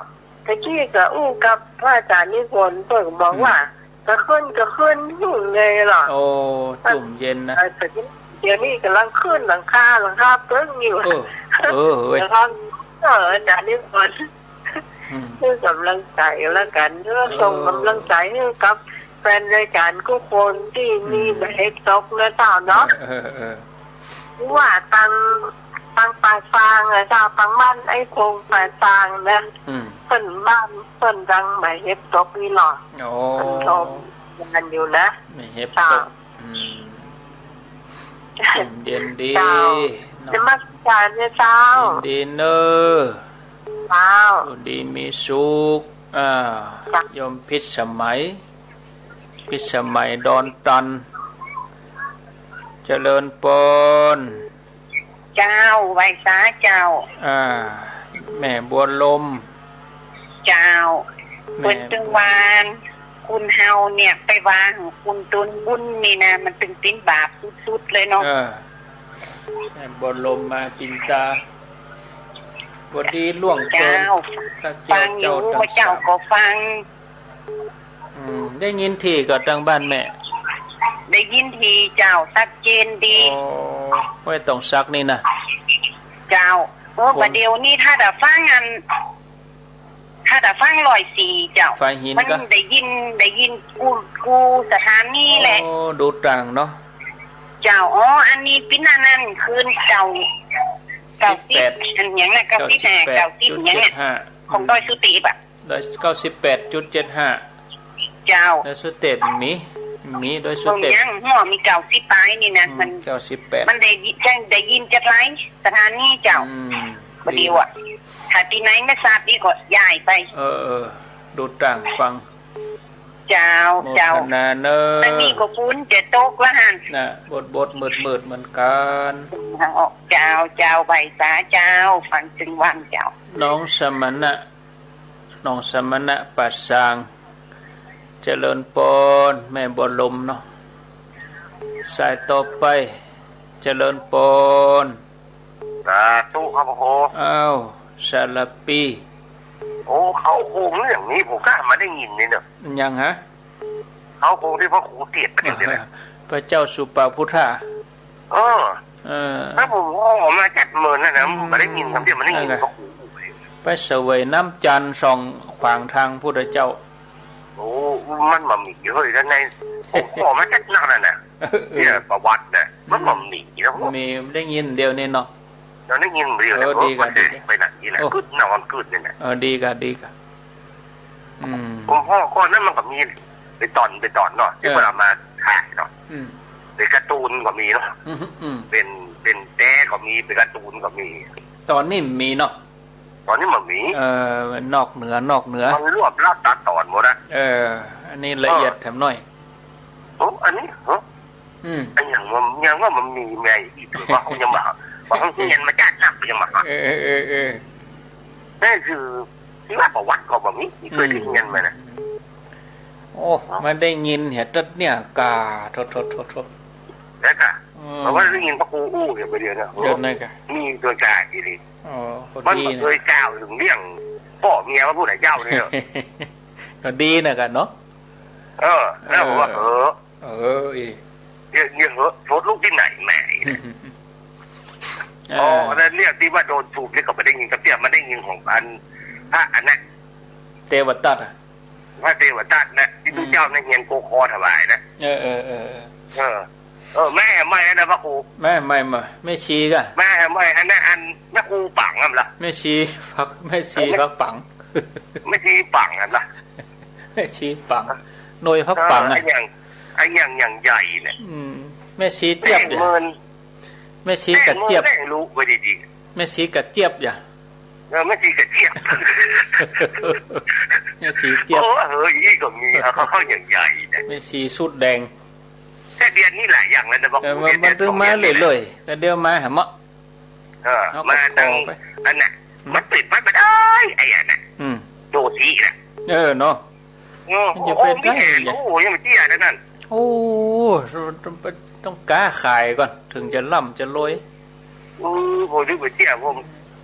ตะกี้ก็อู้กับพระอาจารย์นิพนธ์ เปิ้นก็บอกว่า อืม กะขึ้น กะขึ้นอยู่ไงล่ะ โอ้ จุ่มเย็นนะ เออ แต่เดี๋ยวนี้ก่ำลังขึ้นหลังคา หลังคาเปิ้งอยู่ เออ เออ เว้ย กำลัง เออ อาจารย์นิพนธ์ อืม หื้อก๋ำลังใจ๋แล้วกั๋น หื้อ เออ ส่งก๋ำลังใจ๋หื้อกับแฟนรายก๋านกู้คนตี้มี อืม บ่าเฮ็บตกนะเจ้าเนาะ เออ เออ เออ ว่าตัง ตังป่าซางอะเจ้า ตังบ้านไอ้พงป่าซางนะ อืม เปิ้นบ้านเปิ้นตังบ่าเฮ็บตกนี่หรอ โอ้ เปิ้นโทรมาอยู่นะ บ่าเฮ็บตก เจ้า อืม เย็นดี เจ้า เนาะ นมัสการนะเจ้า ยินดีเนอะ เจ้า อยู่ดีมีสุข อ่า เจ้า โยมพิสมัย พิสมัยดอนตัน เจริญปอน เจ้า ไหว้สาเจ้า อ่า แม่บัวลม เจ้า แม่ เปิ้นตึงว่า คุณเฮาเนี่ยไปว่าหื้อคุณตูนบุญนี่นะ มันตึงเป๋นบาปสุดๆ เลยเนาะ เออ แม่บัวลมมาปินตา บ่ดีล่วงเกิน เจ้า ข้าเจ้า ฟังอยู่ เจ้าตัง ว่าเจ้า สาม ก็ฟัง อืม ได้ยินถี่ก่อตังบ้านแม่ ได้ยินถี่เจ้า ชัดเจนดี โอ้ ไว้ต้องสักนี่นะ เจ้า โอ้ ฝน บ่าเดี่ยวนี้ถ้าจะฟังอัน ถ้าตาฟังร้อยสี่เจ้า ฝ่ายหิน มัน ก็ได้ยิน ได้ยินกู้ กู้สถานีแหละ โอ้ ดูตรังเนาะ เจ้า อ๋อ อันนี้ปิ้นอันนั้นคืนเก้า เก้าสิบ สิบแปด อันหยังนะ เก้าสิบห้า เก้าสิบ เก้าสิบ หยังเนี่ย เก้าสิบเจ็ดห้า ของดอยสุเตปอะ ดอย เก้าสิบแปดจุดเจ็ดห้า เจ้า ดอยสุเตปมี มีดอยสุเตป เบิ่งยัง หัวมีเก้าสิบปลายนี่นะ อืม มัน เก้าสิบแปด มันได้ยิน ได้ยินจากหลายสถานีเจ้า อืม บ่ดีว่ะ ถ้าตี้ไหนไม่ทราบดีก็ย้ายไป เออ เออ ดูตรังฟัง เจ้า โมทนาเนอะ เจ้า อันนี้ก็ฝนจะตกละหัน น่ะ บดๆ มืดๆ เหมือนกั๋น เจ้า เจ้า ไหว้สาเจ้า ฟังตึงวันเจ้า น้องสมณะ น้องสมณะป่าซาง เจริญปอน แม่บัวลมเนาะ สายต่อไป เจริญปอน สาธุครับพระครู อ้าว สารปี โอ้ เข้าโครงเรื่องนี้ผมก็มาได้ยินนี่เนาะ ยังฮะ เข้าโครงตี้พระครูเตียดไปเดี๋ยวนี้นะ พระเจ้าสุปาพุทธะ เออ เออ ถ้าผมออกมาจากเมินนะนะ อืม มาได้ยินคำเดียว มาได้ยิน นั่นแหละ พระครู ไปเสวยน้ำจันทร์ส่องขวางทางพุทธเจ้า โอ้ มันบ่มีเฮ้ย แล้วใน ผมออกมาจากนั่นน่ะนะ เออ เนี่ยประวัติน่ะ มันบ่มีนะ มีได้ยินเดียวนี่เนาะ เราได้ยินเดียว เออ เนี่ย ดีกว่า เออ ดีกว่า ไปไหนนี่แหละ โอ้ กึ๊ดนอนกึ๊ดนี่แหละ เออ ดีกว่า ดีกว่า อืม ผมพ่อก่อนนั้นมันก็มี ไปต๋อน ไปต๋อนเนาะ ตี้ เออ เวลามาถ่ายเนาะ อืม เป็นการ์ตูนก็มีเนาะ อืม อืม เป็น เป็นแต๊ก็มี เป็นการ์ตูนก็มี ต๋อนนี้มีเนาะ ต๋อนนี้มันมี เออ นอกเหนือ นอกเหนือ มันรวบรัดตัดต๋อนหมดนะ เออ อันนี้ละเอียดแถมหน่อย โอ้ อันนี้เหรอ อืม อันอย่างว่า อย่างว่ามันมีแม่อีก ว่าเขายังมา ว่าเขาเฮียนมาจากนักยังมา เออ เออ เออ เออ นั่นคือที่ว่าประวัติก็บ่มี ที่เคยได้เฮียนมานะ อืม โอ้ มาได้ยินเหียตัดเนี่ยกา โทษ โทษ โทษ โทษ แล้วก็ อืม เพราะว่าได้ยินพระครูอู้อยู่ไปเดียวนะ เดี๋ยวนั้นก็ มีตัวจ่ายอีหลี อ๋อ พอดีนะ มันบ่เคยกล่าวถึงเรื่องพ่อเมียพระพุทธเจ้านี่เนาะ ก็ดีนะกันเนาะ เออ แล้วผมว่า เออ เออ เออ อี เรียก เรียกเหอะ โทษลูกตี้ไหนแหม เออ อ๋อ แล้วเรียกตี้ว่าโดนสูบนี่ก็ไม่ได้ยินกับเตี้ย มันได้ยินของอันพระอันนั้น เตวทัตอะ พระเตวทัตนะ ตี้ อืม ตุ๊เจ้าในเฮียนโกคอถวายนะ เออ เออ เออ เออ เออ แม่แหมใหม่นะพระครู แม่แหมใหม่มา แม่ชีกะ แม่แหมใหม่ อันนั้นอันแม่ครูปังนั่นล่ะ แม่ชีพัก แม่ชีพักปัง แม่ชีปังนั่นล่ะ แม่ชีปัง หน่วยพักปังอะ เออ อันอย่าง อันอย่าง อย่างใหญ่เนี่ย อืม แม่ชีเจี๊ยบ แม่เมิน แม่ชีกระเจี๊ยบ แม่เมินแม่รู้ไว้ดีๆ แม่ชีกระเจี๊ยบอย่า เออ แม่ชีกระเจี๊ยบ แม่ชีเจี๊ยบ โอ้ เฮ้ย นี่ก็มี เอาเข้าอย่างใหญ่เนี่ย แม่ชีสุดแดง แต่เดี๋ยวนี้หลายอย่างแล้วนะ บาง เออ คน มัน เนี่ย มันถึงมา เดี๋ยวนี้ เรื่อยๆ ก็เดี๋ยวมาหาเมาะ เออ เอา มาตั้ง ขอไป อันน่ะ อืม มันปิดมันไม่ได้ ไอ้อันน่ะ อืม โดสีน่ะ เออ เนาะ เออ มันจะเป็น โอ้ ได้ มีแอน ไง โอ้ ยังไม่เตี้ยนะนั่น โอ้ ต้อง ต้องกล้าขายก่อน ถึงจะร่ำจะรวย เออ ผมนึกว่าเตี้ย ผม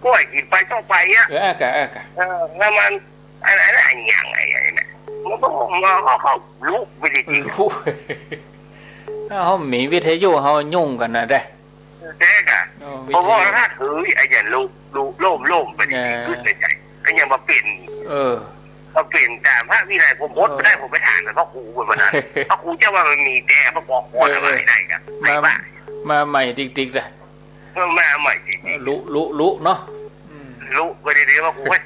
กล้วยกินไปต้องไปอะ เออ อากะ อากะ เออ แล้วมัน อันนั้น อันอย่างไง ไอ้เนี่ย มันก็ มันก็เข้าลุกไปดิ ลุก ถ้าเขามีวิทยุเขายุ่งกันนะเด้ แจ๊กอะ เออ วิทยุ ผมว่าถ้าถือไอ้อย่างลุก ลุก โล่ม โล่มไปดิ เออ ขึ้นไปใหญ่ ก็ยังมาเปลี่ยน เออ มาเปลี่ยนตามพระวินัย ผมอดไม่ได้ เออ ผมไปถามพระครูวันนั้น พระครูเจ้าว่ามันมีแต่พระปอคอ เออ ถวายได้ครับ มา ไอ้บ้า มาใหม่ดิกๆ เลย เออ มาใหม่จริงๆ ลุ ลุ ลุเนาะ อืม ลุไปดีๆ ว่ากูเว้ย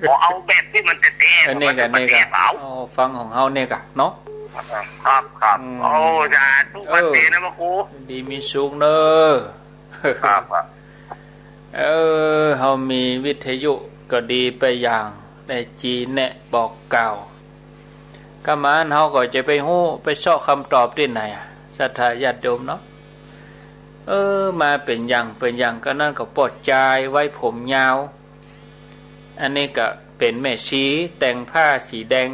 ขอเอาแบบที่มันแท้ๆ อันนี้กะ มันจะ นี่กะ มาแท้เปล่า เอาฟังของเฮานี่กะเนาะ ครับ ครับ อืม โอ้ สาธุ เออ พระเตนะพระครู ดีมีสุขเนอะ ครับ ครับ เออ เฮามีวิทยุก็ดีไปอย่าง ได้จีแนะบอกกล่าว กะหมานเฮาก็จะไปฮู้ ไปเซาะคำตอบตี้ไหนอะ ศรัทธาญาติโยมเนาะ เออ มาเป๋นอย่าง เป๋นอย่าง กะนั้นก็ป้อจายไว้ผมยาว อันนี้ก็เป๋นแม่ชีแต่งผ้าสีแดง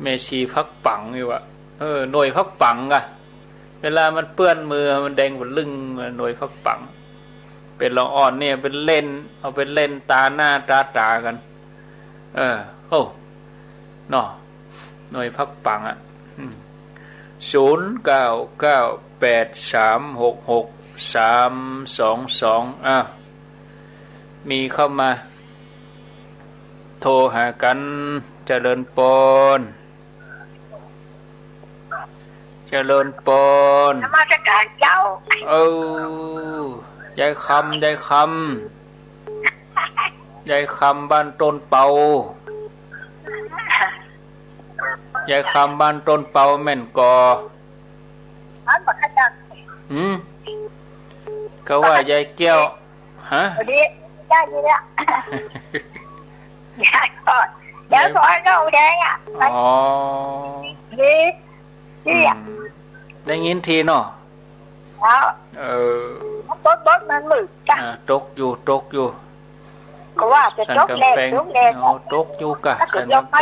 แม่ชีพักปังอยู่อะ เออ หน่วยพักปังอะ เวลามันเปื้อนมือ มันแดงปะลึ่ง หน่วยพักปัง เป๋นละอ่อนเนี่ย เป๋นเล่น เอาไปเล่นตาหน้าตาต๋ากั๋น เออ โอ้ เนาะ หน่วยพักปังอะ อืม ศูนย์เก้าเก้าแปดสามหกหกสามสองสอง อ้าว มีเข้ามา โทรหากั๋น เจริญปอน เจริญปอน นมัสก๋านเจ้า เออ ยายคำ ยายคำ ยายคำบ้านต้นเปา ยายคำบ้านต้นเปาแม่นก่อ บ้านบักขะดัง หืม ก็ว่ายายแก้ว ฮะ วันนี้ได้ยินแล้ว ยายก่อน เดี๋ยวขอเล่าแดงอ่ะ อ๋อ นี่ นี่อ่ะ อืม ได้ยินทีเนาะ แล้ว เออ บด บดมันมืดจ้ะ อ่า ตกอยู่ ตกอยู่ ก็ว่าจะตกแดด ตกแดด อ๋อ ตกอยู่กะ ถ้าเกิดลงมา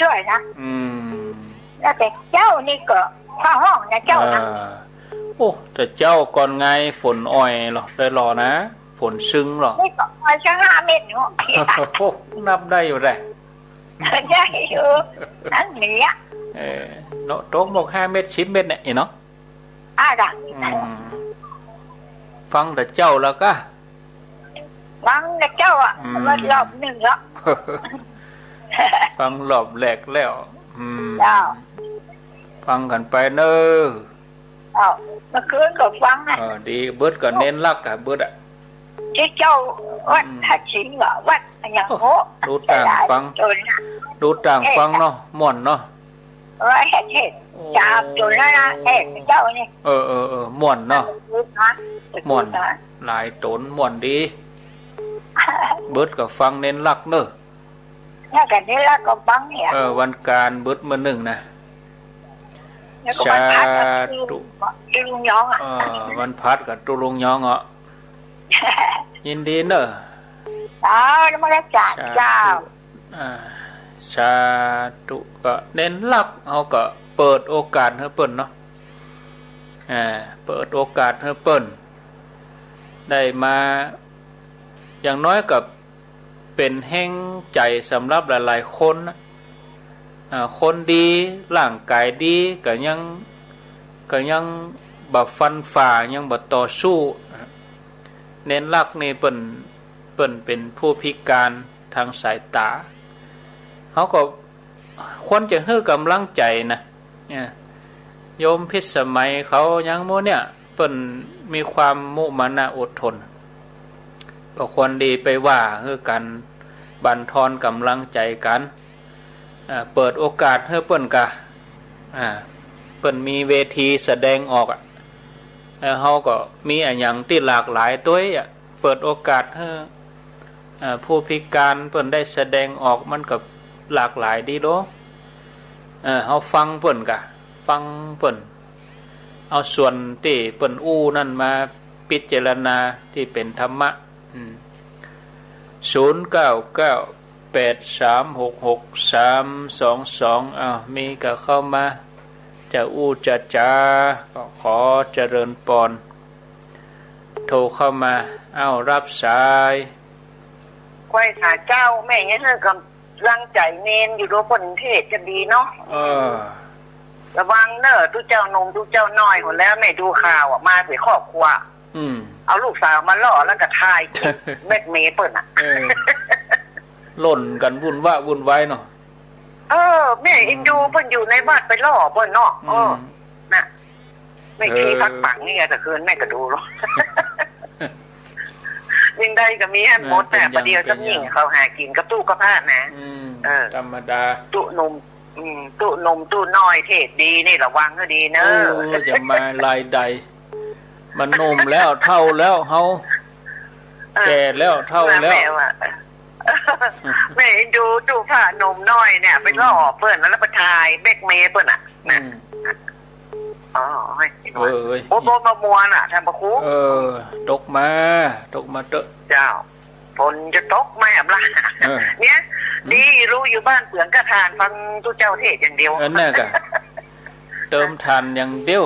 ช่วยๆ นะ อืม แล้วแต่เจ้านี่ก็ฟ้าฮ้องนะเจ้านะ เออ โอ้ แต่เจ้าก่อนไงฝนอ่อยเหรอ ได้หรอนะ ฝนซึ่งเหรอ นี่ก็อ่อยสักห้าเม็ดเนาะ โอ้ นับได้อยู่แหละ ได้อยู่ นั่นเหนือ เออ เนาะ ตกหมกห้าเม็ด สิบเม็ดเนี่ย เนาะ อ่ะจ้ะ อืม ฟังแต่เจ้าแล้วกะ ฟังแต่เจ้าอ่ะ อืม มารอบนึ่งแล้ว ฟังรอบแรกแล้ว อืม เจ้า ฟังกั๋นไปเน่อ เอ้า เมื่อคืนก็ฟังนะ เออ ดี เบิดก็เน้นหลักอะ เบิดอะ ที่เจ้าวัด อืม ท่าสิงห์เหรอ วัดอะหยัง โอ้ โอ้ ดูต่างฟัง โจรนะ ดูต่างฟังเนาะ ม่วนเนาะ เออ เห็น เห็น โอ้ สามโจรแล้วนะ เห็นเจ้านี่ เออ เออ เออ ม่วนเนาะ ม่วนนะ ม่วนนะ หลายต๋น ม่วนดี เบิดก็ฟังเน้นหลักเน่อ เนี่ย ก็เน้นหลักก็ฟังเนี่ย เออ วันก๋านเบิดมื้อนึ่งนะ แล้วก็วันพฤหัสกับ สาธุ ตุ๊ลุงยองอ่ะ เออ วันพฤหัสกับตุ๊ลุงยองอ่ะ ยินดีเน่อ เจ้า นมัสก๋าน สาธุ เจ้า อ่า สาธุ ก็เน้นหลัก เฮาก็เปิดโอกาสหื้อเปิ้นเนาะ อ่า เปิดโอกาสหื้อเปิ้น ได้มา อย่างน้อยก็ เป๋นแฮงใจ๋สำหรับหลายๆ คนนะ อ่า คนดี ร่างก๋ายดี ก็ยัง ก็ยังบ่ฟันฝ่า ยังบ่ต่อสู้ เน้นหลักนี่เปิ้น เปิ้นเป๋นผู้พิการตางสายต๋า เฮาก็ ควรจะหื้อก๋ำลังใจ๋นะ เนี่ย โยมพิสมัยเขาหยังหมู่เนี่ย เปิ้นมีความมุมานะอดทน ก็ควรดีไปว่าหื้อกั๋น บั่นทอนก๋ำลังใจ๋กั๋น อ่า เปิดโอกาสหื้อเปิ้นกะ อ่า เปิ้นมีเวทีแสดงออกอะ แล้วเฮาก็มีอะหยังตี้หลากหลายตวยอะ เปิดโอกาสหื้อ เอ่อ ผู้พิการเปิ้นได้แสดงออก มันก็หลากหลายดีโล เอ่อ เฮาฟังเปิ้นกะ ฟังเปิ้น เอาส่วนตี้เปิ้นอู้นั่นมาพิจารณาตี้เป๋นธรรมะ อืม ศูนย์เก้าเก้า แปดสามหกหก สามสองสอง อ้าว มีก็เข้ามา จะอู้จะจ๋า ก็ขอเจริญปอน โทรเข้ามา อ้าว รับสาย ไหว้สาเจ้า แม่ยังหื้อก๋ำลังใจ๋เณรอยู่ ดูเปิ้นเทศน์จะดีเนาะ เออ ระวังเน่อ ตุ๊เจ้าหนุ่มตุ๊เจ้าน้อย หั้นแหละ แม่ดูข่าวอะ มาเป๋นครอบครัว อืม เอาลูกสาวมาล่อแล้วก็ถ่ายคลิปแบล็คเมย์เปิ้นอะ เออ ล่นกั๋นวุ่นวะวุ่นวายเนาะ เออ แม่เอ็นดูเปิ้นอยู่ในวัดไปล่อเปิ้นเนาะ อืม เออ น่ะ แม่ชีพักปังนี่ไง แต่คืนแม่ก็ดูเนาะ ยังได้ก็มีหั้นหมด เออ แต่ประเดี๋ยวจะมีเขาหากิ๋นกับตุ๊กับผ้านะ อืม เออ ธรรมดา ตุ๊หนุ่ม อืม ตุ๊หนุ่มตุ๊น้อยเทศน์ดีนี่ระวังหื้อดีเน่อ โอ้ จะมาลายใด มันหนุ่มแล้ว เฒ่าแล้วเฮา เออ แก่แล้ว เฒ่าแล้ว แม่ว่า แม่เอ็นดูตุ๊พระหนุ่มน้อยเนี่ย ไปล่อเปิ้นแล้วไปถ่ายแบล็คเมย์เปิ้นอะ อืม อ๋อ เฮ้ย เออ เฮ้ย โอ้ บ่มามวนอะ ท่านพระครู เออ ตกมา ตกมาเต๊อะ เจ้า ฝนจะตกไหมอะล่ะ เออ เนี่ย อืม ดีรู้อยู่บ้านเปลืองกะถ่านฟังตุ๊เจ้าเทศน์อย่างเดียว อันนั้นกะ เติมถ่านอย่างเดียว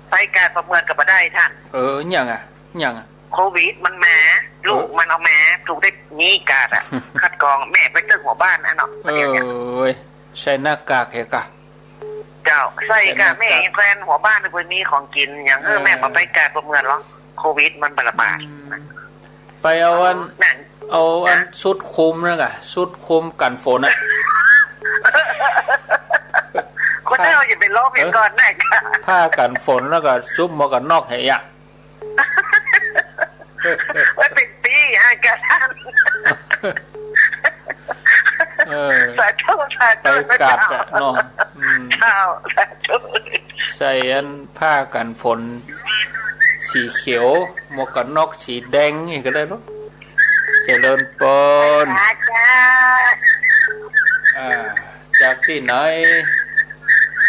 ไปกาดประเมินก็บ่ได้ท่าน เออ หยังอะ หยังอะ โควิดมันมา เออ ลูกมันเอามา ถูกได้มีกาดอะ คัดกรอง แม่ไปตึกหัวบ้านนะเนาะ เออ เดี๋ยวเนี่ย เอ้ย ใส่หน้ากากเหรอกะ เจ้า ใส่กะ ใส่หน้ากาก แม่ยังแควนหัวบ้านไปมีของกิ๋น อย่าง เออ เออ แม่บ่ไปกาดประเมินหรอก โควิดมันบ่ระบาด อืม ไปเอาอัน เอาหนัง เอาอัน ฮะ ชุดคลุมนั่นก่ะ ชุดคลุมกั๋นฝนน่ะ คนเฮาอย่าไปลองเสียก่อนนะ ผ้ากั๋นฝนแล้วก็ชุบหมวกกั๋นน็อกให้อะ ไว้เป๋นปี๋ อาจารย์ เออ สาธุ สาธุ ไปกั๋นอะเนาะ อืม เจ้า สาธุ ใส่อันผ้ากั๋นฝนสีเขียว หมวกกั๋นน็อกสีแดงนี่ก็ได้เนาะ เจริญปอน อาจารย์ อ่า จากตี้ไหน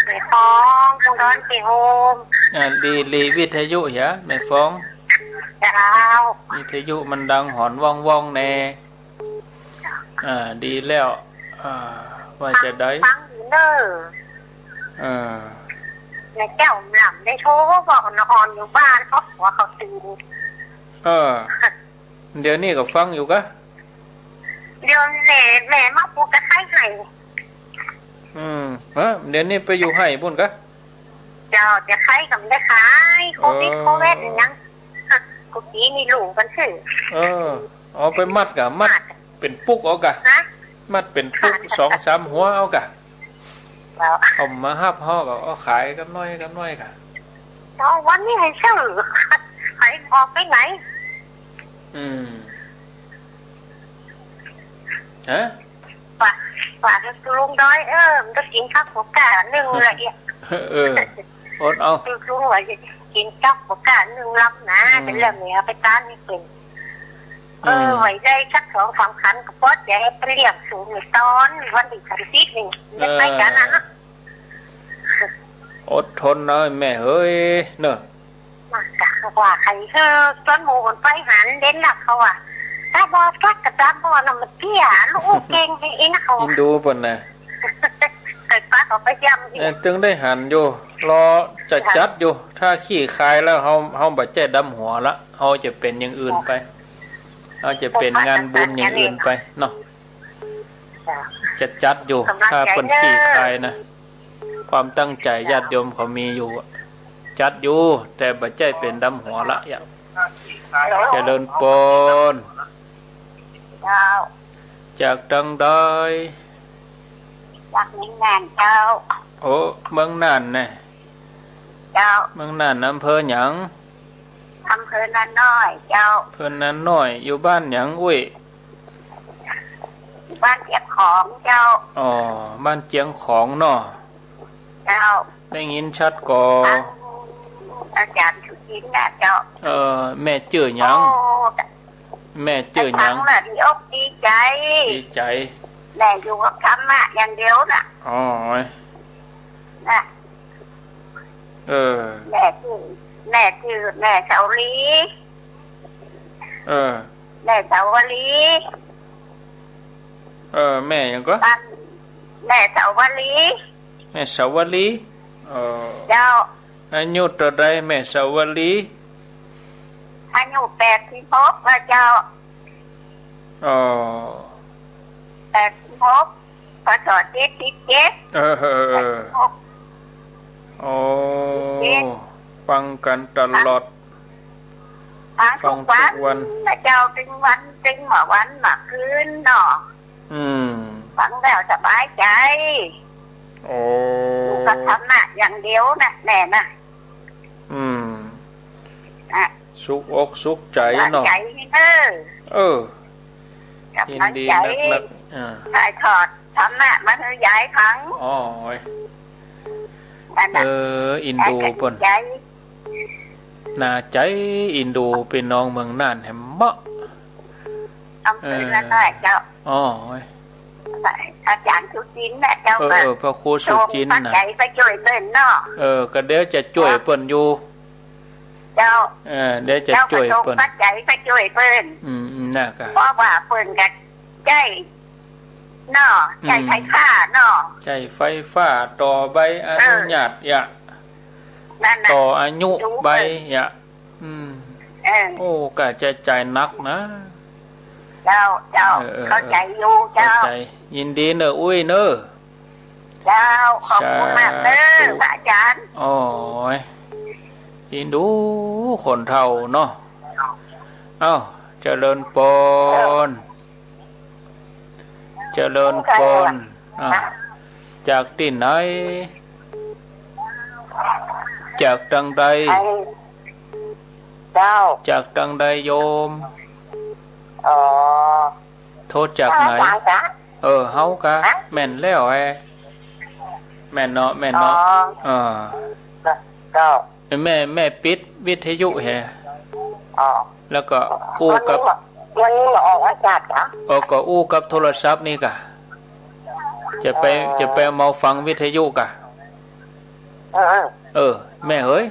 แม่ฟ้อง กรุงเทพฯ อ่า ลี ลีวิทยุเหีย แม่ฟ้อง เจ้า วิทยุมันดังหอนว่องๆ แน่ อ่า ดีแล้ว อ่า ว่าจะได้ ฟังอยู่เน่อ เออ แม่เจ้าหม่ำได้โทรบอกนอนอยู่บ้าน เพราะผัวเขาตื่น เออ เดี๋ยวนี้ก็ฟังอยู่กะ เดี๋ยวแม่ แม่มาปลูกตะไคร้ให้ อืม ฮะ เดี๋ยวนี้ไปอยู่ไฮ่ปู๊นกะ เจ้า ตะไคร้ก็บ่ได้ขาย โควิด เออ โควิด หยัง กุฏินี่ลูกกั๋นซื้อ เออ เอาไปมัดกะ มัด มัด เป๋นปุกเอากะ ฮะ มัดเป๋นปุก สองสามหัวเอากะ เจ้า เขามาฮับเฮาก็เอาขายกำน้อยกำน้อยกะ เจ้า วันนี้ให้ซื้อ ใผออกไปไหน อืม ฮะ ว่า ว่าลุงดอย เออ มันก็กิ๋นกับกั๋วก้านึ่งละเอียด เออ อดเอา ลุงว่าจะกิ๋นกับกั๋วก้านึ่งลำนะ อืม แต่เรื่องนี้เอาไปต้านนี่เป๋น เออ อืม ไหวได้สักสองสามขันก็ปอใจ๋ ไปเลี้ยงสูงในตอนวันตี้สามสิบนี่ เออ จะไปกั๋นนะ อดทนหน่อยแม่เฮ้ย เนาะ มากะว่าใค่คือจนหมู่คนไปหันเด่นนักเขาว่า ถ้าบ่จัดกะต๋ามบ่น่ะมันเตี้ย ลูกเก่งไอ้นักเขา อินดูเปิ้นน่ะ ใค่ปะเขาไปย่ำอีก เออ จึงได้หันอยู่ รอจะจัดอยู่ ถ้าขี้คายแล้ว เฮา เฮาบ่ใจ้ดำหัวละ เฮาจะเป๋นอย่างอื่นไป เฮาจะเป๋นงานบุญอย่างอื่นไปเนาะ จะจัดอยู่ กำลังใจ ถ้าเปิ้นขี้คายนะ ความตั้งใจ๋ญาติโยมเขามีอยู่ จัดอยู่ แต่บ่ใจ้เป๋นดำหัวละ อย่า เจริญปอน เจ้า จากตางใด จากเมืองน่านเจ้า โอ้ เมืองน่านแน่ เจ้า เมืองน่านอำเภอหยัง อำเภอนาน้อยเจ้า อำเภอนาน้อย อยู่บ้านหยังอุ๊ย บ้านเจียงของเจ้า อ๋อ บ้านเจียงของเนาะ เจ้า ได้ยินชัดก่อ ฟังอาจ๋ารย์สุจินต์น่ะเจ้า เออ แม่จื้อหยัง โอ้ แม่จื้อหยัง ฟังแล้วดีอกดีใจ๋ ดีใจ๋ แม่อยู่กับธรรมะอย่างเดียวน่ะ อ๋อ น่ะ เออ แม่จื้อ แม่จื้อ แม่เสาลี เออ แม่เสาวลี เออ แม่หยังก่อ บ้านแม่เสาวลี แม่เสาวลี เออ เจ้า อายุเต้าใดแม่เสาวลี อายุแปดสิบหกแล้วเจ้า อ๋อ แปดสิบหก พ.ศ. เจ็ดสิบเจ็ด เออ เออ เออ แปดสิบหก โอ้ เจ็ด ฟังกั๋นตลอด ฟัง ฟังทุกวัน ฟังทุกวัน นะเจ้า ตึงวัน ตึงเมื่อวันเมื่อคืนเนาะ อืม ฟังแล้วสบายใจ๋ โอ้ อยู่กับธรรมะอย่างเดียวน่ะ แม่น่ะ อืม อ่ะ สุขอกสุขใจ๋เนาะ ใจ๋เน่อ เออ กำลังใจ๋ ยินดีนักๆ อ่า ถ่ายทอดธรรมะมาหื้อยายฟัง อ๋อ นั่นน่ะ เออ อินดูเปิ้น ใจ๋ น่าใจ๋ อินดูปี้น้องเมืองน่านแหมเนาะ อำเภอนาน้อยเจ้า อ๋อ อาจ๋ารย์สุจินต์น่ะเจ้า เออ เออ พระครูสุจินต์น่ะ ส่งปัจจัยไปจ้วยเปิ้นเนาะ เออ ก็เดี๋ยวจะจ้วยเปิ้นอยู่ เจ้า เออ เดี๋ยวจะจ้วยเปิ้น เจ้าก็ส่งปัจจัยไปจ้วยเปิ้น อืม อืม น่ะกะ เพราะว่าเปิ้นก็ใจ๊เนาะ ใจ๊ อืม ไฟฟ้าเนาะ ใจ๊ไฟฟ้า ต่อใบอนุญาต เออ อย่า นั่นน่ะ ต่ออายุ ดู ใบ เปิ้น อย่า อืม เออ โอ้ ก็ใจ๊จ่ายหนักนะ เจ้า เจ้า เออ เออ เข้าใจ๋อยู่ เออ เจ้า เข้าใจ๋ ยินดีเน่ออุ๊ยเน่อ เจ้า ขอบคุณมากเน่อ สาธุ พระอาจ๋ารย์ โอ้ย อินดูคนเฒ่าเนาะ เอ้า เจริญปอน เออ จริญพร อ่า จากตี้ไหน จากตังใด อัน เจ้า จากตังใดโยม อ๋อ โทรจากไหน เออ เฮากะ ฮะ แม่นแล้วแอ แม่นเนาะ แม่นเนาะ อ๋อ เออ เจ้า แม่ แม่ปิดวิทยุแห อ๋อ แล้วก็อู้กับ วันนี้มา วันนี้มาออกอากาศกะ เออ ก็อู้กับโทรศัพท์นี่กะ จะไป อ๋อ จะไปเอามาฟังวิทยุกะ เออ เออ แม่เอ๋ย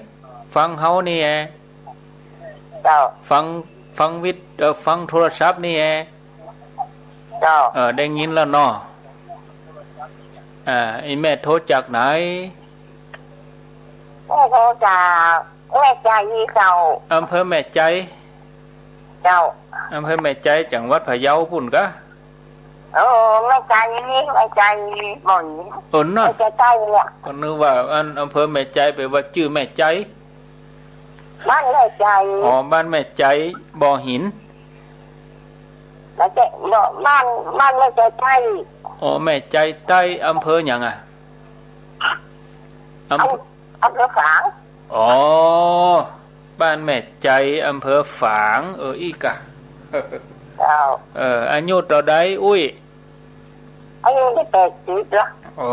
ฟังเฮานี่แอ เจ้า ฟัง ฟังวิท เออ ฟังโทรศัพท์นี่แอ เจ้า เออ ได้ยินแล้วเนาะ อ่า ไอ้แม่โทรจากไหน แม่โทรจากแม่ใจเจ้า อำเภอแม่ใจ เจ้า อำเภอแม่ใจ จังหวัดพะเยาปุ้นกะ เออ แม่ใจนี่ แม่ใจบ่อหิน เออ นั่น แม่ใจใต้เนี่ย ก็นึกว่าอันอำเภอแม่ใจ แปลว่าจื้อแม่ใจ บ้านแม่ใจ อ๋อ บ้านแม่ใจ บ่อหิน แม่ใจ บ้าน บ้านแม่ใจใต้ อ๋อ แม่ใจใต้ อำเภอหยังอะ อำ อำ อำเภอฝาง อ๋อ บ้านแม่ใจ อำเภอฝาง เออ อี้กะ เจ้า เออ อายุเต้าใด อุ้ย อายุได้แปดสิบแล้ว โอ้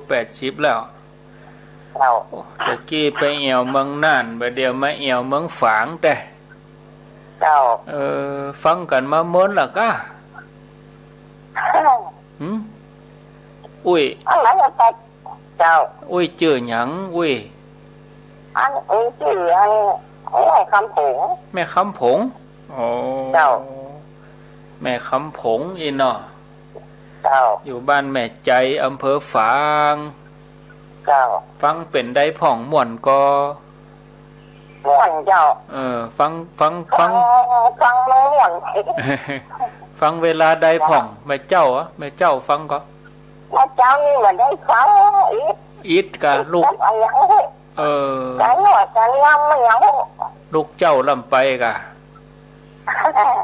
แปดสิบแล้ว เจ้า ตะกี้ไปแอ่วเมืองน่าน บ่าเดี่ยวมาแอ่วเมืองฝางแต๊ เจ้า เออ ฟังกั๋นมาเมินละกะ หึ อุ้ย อันนั้นแปด เจ้า อุ้ยจื้อหยัง อุ้ย อัน อุ้ยจื้ออัน แม่คำผง แม่คำผง อ๋อ เจ้า แม่คำผงอี้เนาะ เจ้า อยู่บ้านแม่ใจ อำเภอฝาง เจ้า ฟังเป๋นใดพ่อง ม่วนก่อ ม่วนเจ้า เออ ฟัง ฟัง ฟัง ฟัง ฟังม่วน ฟังเวลาใดพ่อง เจ้า แม่เจ้าอะ แม่เจ้าฟังก่อ แม่เจ้านี่บ่ได้ฟัง อิด อิดกะลูก จักอะหยัง เออ จักหยัง จักหยัง ลูกเจ้าล้ำไปกะ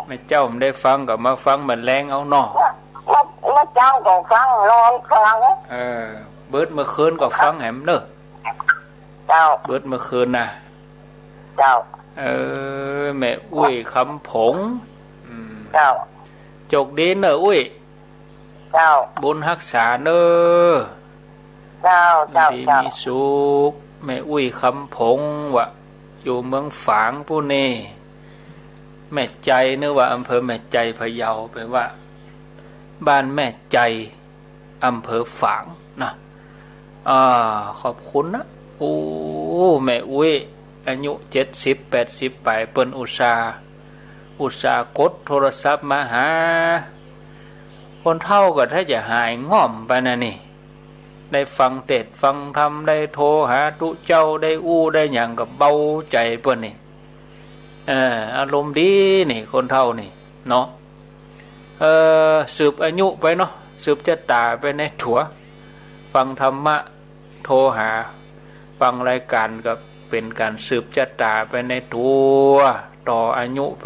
แม่เจ้าบ่ได้ฟังกะมาฟังบ่าแลงเอาเนาะ แม่ แม่ แม่เจ้าก็ฟัง นอนฟัง เออ เบิดเมื่อคืนก็ฟังแหมเน่อ เจ้า เบิดเมื่อคืนนะ เจ้า เออ แม่อุ้ยคำผง อืม เจ้า โจคดีเน่ออุ้ย เจ้า บุญฮักษาเน่อ เจ้า เจ้า อยู่ดี เจ้า มีสุข แม่อุ้ยคำผงวะ อยู่เมืองฝางปู้นี่ แม่ใจ นึกว่าอำเภอแม่ใจพะเยา แปลว่า บ้านแม่ใจ อำเภอฝางนะ อ่า ขอบคุณนะ โอ้ แม่อุ้ย อายุเจ็ดสิบ แปดสิบป๋าย เปิ้นอุตส่าห์ อุตส่าห์กดโทรศัพท์มาหา คนเฒ่าก็ถ้าจะหายง่อมไปนะนี่ ได้ฟังเตสน์ฟังธรรม ได้โทรหาตุ๊เจ้า ได้อู้ได้หยังก็เบาใจ๋เปิ้นนี่ เออ อารมณ์ดีนี่ คนเฒ่านี่ เนาะ เออ สืบอายุไปเนาะ สืบจะต๋าไปในตั๋ว ฟังธรรมะ โทรหา ฟังรายก๋านก็เป๋นก๋านสืบจะต๋าไปในตั๋ว ต่ออายุไป